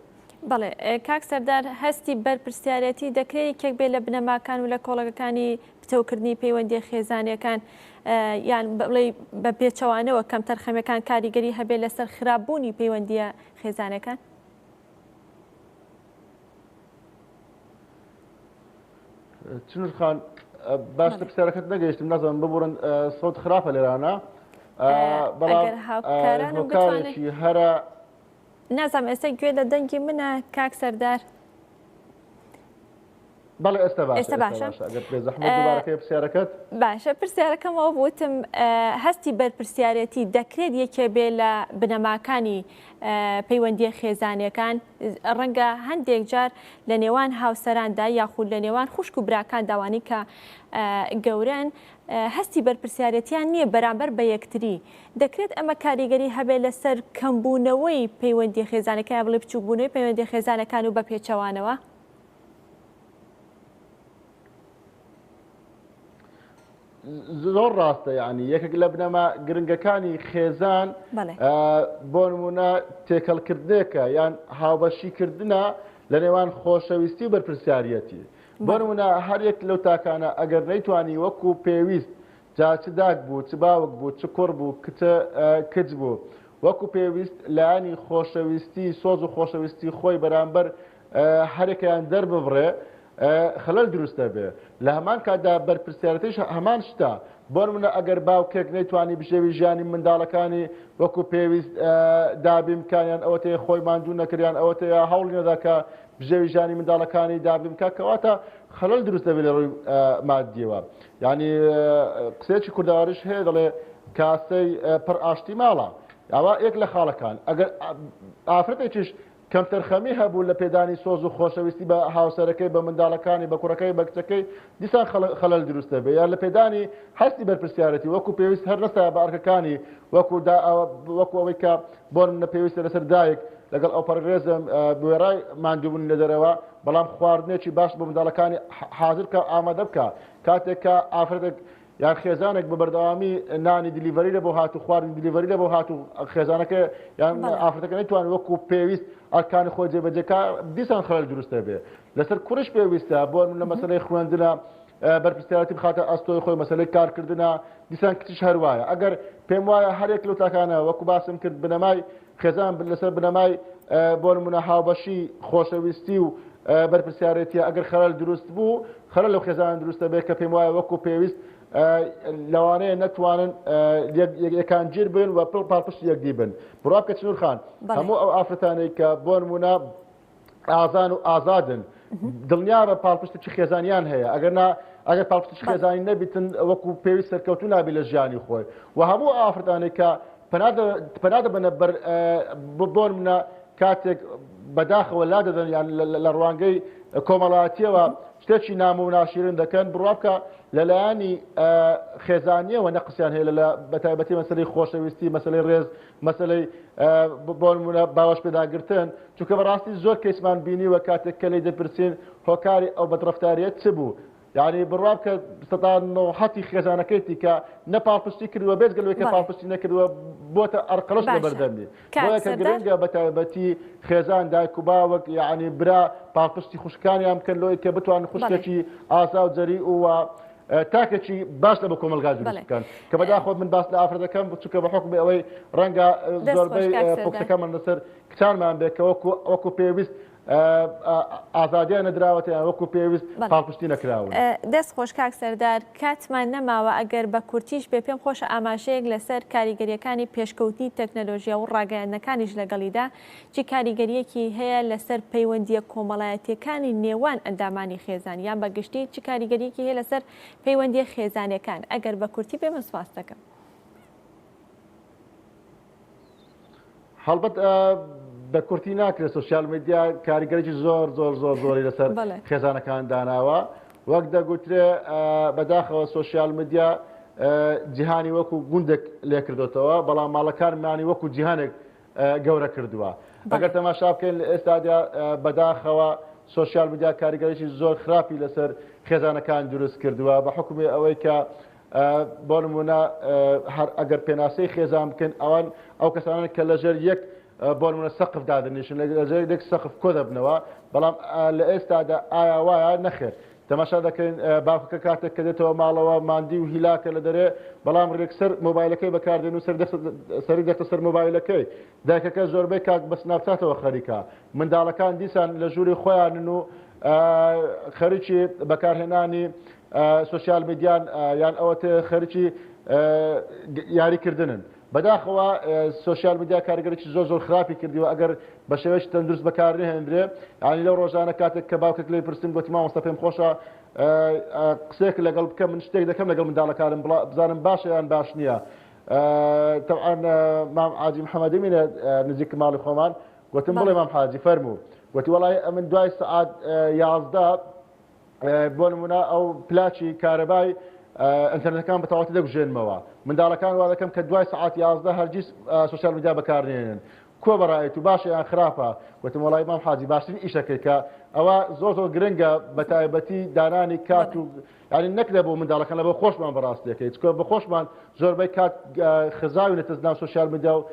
Speaker 1: بەڵێ کاک سەردار هەستی بەرپرسیارەتی دەکرێت یەکێک بێت لە بنەماکان و لە کۆڵەکەکانی پتەوکردنی پەیوەندیە خێزانیەکان یان بڵێ بە پێچەوانەوە کەمتەرخەمیەکان کاریگەری هەبێت لەسەر خراپبوونی پەیوەندیە خێزانەکان؟
Speaker 9: چنور خان باش لە پرسیارەکەت نەگەیشتم نازانم ببورن سەوت خراپە لێرانە بەڵام هۆکارێکی هەرە
Speaker 1: نازانم ئێستا گوێ لە دەنگی منە کاک سەردار؟
Speaker 9: بەڵێ ئێستا باشە ئێستا باشە ئەگەر بێزەحمەت دووبارەکەی پرسیارەکەت.
Speaker 1: باشە پرسیارەکەم ئەوە بوو وتم هەستی بەرپرسیارێتی دەکرێت یەکێ بێ لە بنەماکانی پەیوەندیە خێزانیەکان ڕەنگە هەندێک جار لە نێوان هاوسەراندا یاخود لە نێوان خوشک و براکان داوانی کە گەورەن هەستی بەرپرسیارێتیان نییە بەرامبەر بە یەکتری دەکرێت ئەمە کاریگەری هەبێت لەسەر کەمبوونەوەی پەیوەندیە خێزانەکان یا بڵێ بچووکبوونەوەی پەیوەندیە خێزانەکان و بە پێچەوانەوە؟
Speaker 9: زۆر ڕاستە یعنی یەکێک لە بنەما گرنگەکانی خێزان بۆ نمونە تێکەڵکردنێکە یان هاوبەشیکردە لە نێوان خۆشەویستی و بەرپرسیارەتی بۆ نمونە هەر یەک لەو تاکانە ئەگەر نەیتوانی وەکو پێویست جا چ داک بوو، چ باوک بوو، چ کوڕ بوو، کچ کچ بوو، وەکو پێویست لایەنی خۆشەویستی، سۆز و خۆشەویستی خۆی بەرامبەر هەرێکیان دەرببڕێ، خەلەل دروست دەبێ. لە هەمان کاتدا بەرپرسیارێتیش هەمان شتە. بۆ نمونە ئەگەر باوکێک نەیتوانی بژێوی ژیانی منداڵەکانی وەکو پێویست دابین بکا یان ئەوەتەیە خۆی ماندوو نەکرد یان ئەوەتەیە هەوڵی نەدا کە بژێوی ژیانی منداڵەکانی دابین بکا کەواتە خەلەل دروست دەبێت لە ڕووی مادیەوە. یانی قسەیەکی کوردەواریش هەیە دەڵێ کاسەی پڕ ئاشتی ماڵە ئەوە یەک لە خاڵەکان ئەگەر ئافرەتێکیش کەمتەرخەمی هەبوو لە پێدانی سۆز و خۆشەویستی بە هاوسەرەکەی بە منداڵەکانی بە کوڕەکەی بە کچەکەی دیسان خەلەل دروست دەبێت یان لە پێدانی هەستی بەرپرسیارەتی وەکو پێویست هەر نەستا بە ئەرکەکانی وەکو وەکو ئەوەی کە بۆ نمونە پێویستە لەسەر دایک لەگەڵ ئەوپەڕی ڕێزم بوێڕای ماندووبوونی لە دەرەوە بەڵام خواردنێکی باش بۆ منداڵەکانی حازر بکە ئامادە بکە کاتێک کە ئافرەتێک یان خێزانێک بە بەردەوامی نانی delivery لە بۆ هات و خواردنی delivery لە بۆ هات و خێزانەکە یان ئافرەتەکە نەیتوان وەکو پێویست ئەرکانی خۆی جێبەجێکا دیسان خەلەل دروست دەبێ لەسەر کوڕیش پێویستە بۆ من لە مەسەلەی خوێندنە بەرپرسیارەتی بخاتە ئەستۆی خۆی مەسەلەی کارکردنە دیسان کچیش هەروایە ئەگەر پێم وایە هەرێک لەو تاکانە وەکو باسم کرد بنەمای خێزان لەسەر بنەمای بۆ نمونە هاوبەشی خۆشەویستی و بەرپرسیارێتیە ئەگەر خەلەل دروست بوو خەلەل لەو خێزان دروست دەبێت کە پێم وایە وەکو پێویست لەوانەیە نەتوانن یەکانگیر بن و پڵ پاڵپشتی یەکدی بن بڕوا بکە چنور خان هەموو ئەو ئافرەتانەی کە بۆ نمونە ئازان و ئازادن دڵنیابە پاڵپشتێکی خێزانیان هەیە ئەگەر نا ئەگەر پاڵپشتێکی خێزانی نەبیتن وەکو پێویست سەرکەوتو نابی لە ژیانی خۆی و هەموو ئافرەتانێک کە پەنا دەبەنە بەر بۆ منە کاتێک بەداخەوە لا دەدەن یان لە ڕوانگەی کۆمەڵایەتیەوە شتێکی نامۆ و ناشیرن دەکەن بڕوا بکە لەلایەنی خێزانیەوە نەقسیان هەیە لە بەتایبەتی مەسەلەی خۆشەویستی مەسەلەی ڕێز مەسەلەی بۆ نمونە باوەش پێداگرتن چونکە بەڕاستی زۆر کەیسمان بینیوە کاتێک کە لێی دەپرسین هۆکاری ئەو بەدڕەفتاریە چ بوو یعنی بڕوا بکە سەدا نۆحەتی خێزانەکەیتی کە نە پاڵپشتی کردووە بێجگە لەوەی کە پاڵپشتی نەکردووە بۆتە ئەرقەڵەش لە بەردەمی بۆیە کە گرنگە بە تایبەتی خێزان دایک و باوک یعنی برا پاڵپشتی خوشکانیان بکەن لۆی کە بتوان خوشکێکی ئازا و جەری و تاکێکی باش لە بە کۆمەلگا دروست بکەن کە بەداخۆ من باس لە ئافرەت دەکەم چونکە بە حکومی ئەوەی ڕەنگە زۆربەی فۆکسەکەمان لەسەر کچانمان بێت کە وەکو وەکو پێویست ئازادیان نەدراوەتە یان وەکو پێویست پاڵپشتی نەکراون.
Speaker 1: دەست خۆش کاک سەردار، کاتمان نەماوە ئەگەر بە کورتیش بێ پێم خۆشە ئاماژەیەک لەسەر کاریگەریەکانی پێشکەوتنی تەکنەلۆژیا و ڕاگەیاندنەکانیش لەگەڵیدا چی کاریگەریەکی هەیە لەسەر پەیوەندیە کۆمەڵایەتیەکانی نێوان ئەندامانی خێزان یان بە گشتی چ کاریگەریەکی هەیە لەسەر پەیوەندیە خێزانیەکان ئەگەر بە کورتی بێ من سپاست دەکەم.
Speaker 9: هەڵبەت بە کورتی ناکرێت سوسیال میدیا کاریگەرێکی زۆر زۆر زۆر زۆری لەسەر خێزانەکان داناوە وەک دەگوترێ بەداخەوە سوسیال میدیا جیهانی وەکو گوندێک لێکردوتەوە بەڵام ماڵەکانمانی وەکو جیهانێک گەورە کردووە ئەگەر تەماشا بکەین لە ئێستادا بەداخەوە سوسیال میدیا کاریگەریی زۆر خراپی لەسەر خێزانەکان دروست کردووە بە حکومی ئەوەی کە بۆ نمونە هەر ئەگەر پێناسەی خێزان بکەن ئەوان ئەو کەسانە کە لەژێر یەک بۆ نمونە سەقف دادەنیشن لەژێر یەک سەقف کۆ دەبنەوە بەڵام لە ئێستادا ئایا وایە نەخێر تەماشا دەکەین باوکەکە کاتێک کە دێتەوە ماڵەوە ماندی و هیلاکە لە دەرێ بەڵام ڕێکسەر مۆبایلەکەی بەکاردێن و سەری دەختە سەر مۆبایلەکەی دایکەکە زۆربەی کات بە سناپچاتەوە خەریکە منداڵەکان دیسان لە ژووری خۆیانن و خەریکی بەکارهێنانی سۆسیال میدیان یان ئەوەتێ خەریکی یاریکردنن بەداخەوە سۆسیال میدیا کاریگەرێکی زۆر زۆر خراپی کردیوە ئەگەر بە شێوەیەکی تەندروست بەکار نەهێنرێ یعنی لەو ڕۆژانە کاتێک کە باوکێک لێی پرسیم گوتی مامۆستا پێم خۆشە قسەیەک لەگەڵ بکە من شتێک دەکەم لەگەڵ منداڵەکانم بزانم باشە یان باش نییە تەبعەن مام عاجی محەممەدی مینە نزیک ماڵی خۆمان گوتم بڵێ مام حاجی فەرموو گوتی وەڵی ئەمن دوای سەعات 11 بۆ نمونە ئەو پلاکی کارەبای ئەتەرنەتەکان بە تەواوەتی دەگوژێنمەوە منداڵەکان وا دەکەم کە دوای سەعات 11 هەرگیز سۆسیال میدیا بەکارنێنن کۆ بەڕایت و باشە یان خراپە وتم وەڵی مام حاجی باشترین ئیشەکەی کە ئەوە زۆر زۆر گرنگە بە تایبەتی دانانی کات و یعنی نەک لە بۆ منداڵەکان لە بۆ خۆشمان بەڕاستیەکەی چکە بە خۆشمان زۆربەی کات خزاوینەتە ناو سۆسیال میدیا و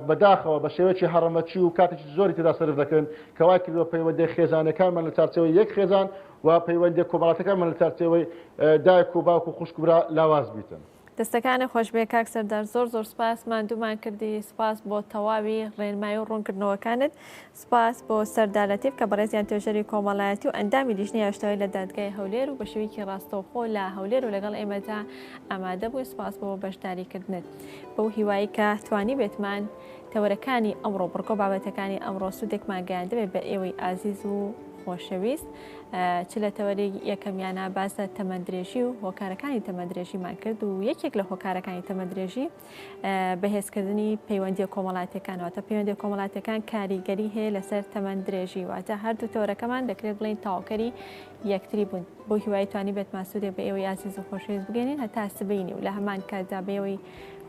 Speaker 9: بەداخەوە بە شێوەیەکی هەڕەمەکی و کاتێکی زۆری تێدا سەرف دەکەن کە وای کردووە پەیوەندیە خێزانەکانمان لە چارچێوەی یەک خێزان و پەیوەندیە کۆمەڵاتەکانمان لە چارچێوەی دایک و باوک و خوشک و برا لاواز بیتن.
Speaker 1: دەستەکانت خۆشبێ کاک سەردار زۆر زۆر سپاس ماندوومان کردی سپاس بۆ تەواوی ڕێنمایی و ڕوونکردنەوەکانت سپاس بۆ سەردار لەتیف کە بەڕێزیان توێژەری کۆمەڵایەتی و ئەندامی لیژنەی ئاشتەوایی لە دادگای هەولێر و بە شێوەیەکی ڕاستەوخۆ لە هەولێر و لەگەڵ ئێمەدا ئامادە بووی سپاس بۆ بەشداریکردنت بەو هیوایی کە توانیبێتمان تەوەرەکانی ئەمڕۆ بڕگە و بابەتەکانی ئەمڕۆ سوودێکمان گەیاندبێت بە ئێوەی ئازیز و خۆشەویست چ لە تەوەری یەکەمیانە باس لە تەمەندرێژی و هۆکارەکانی تەمەندرێژیمان کرد و یەکێک لە هۆکارەکانی تەمەندرێژی بەهێزکردنی پەیوەندیە کۆمەڵاتیەکان واتە پەیوەندیە کۆمەڵاتیەکان کاریگەری هەیە لەسەر تەمەن درێژی واتە هەردوو تەوەرەکەمان دەکرێت بڵێین تەواوکەری یەکتری بوون بۆ هیوای توانی بێتمان سوودێک بە ئێوەی ئازیز و خۆشەویست بگەێنین هەتا سبەینی و لە هەمان کاتدا بە ئێوەی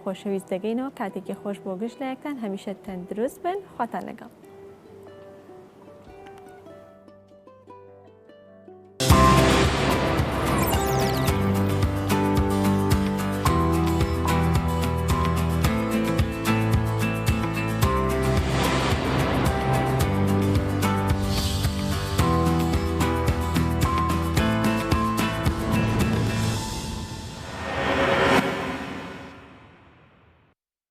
Speaker 1: خۆشەویست دەگەینەوە کاتێکی خۆش بۆ گشت لایەکتان هەمیشە تەندروست بن خواتان لەگەڵ.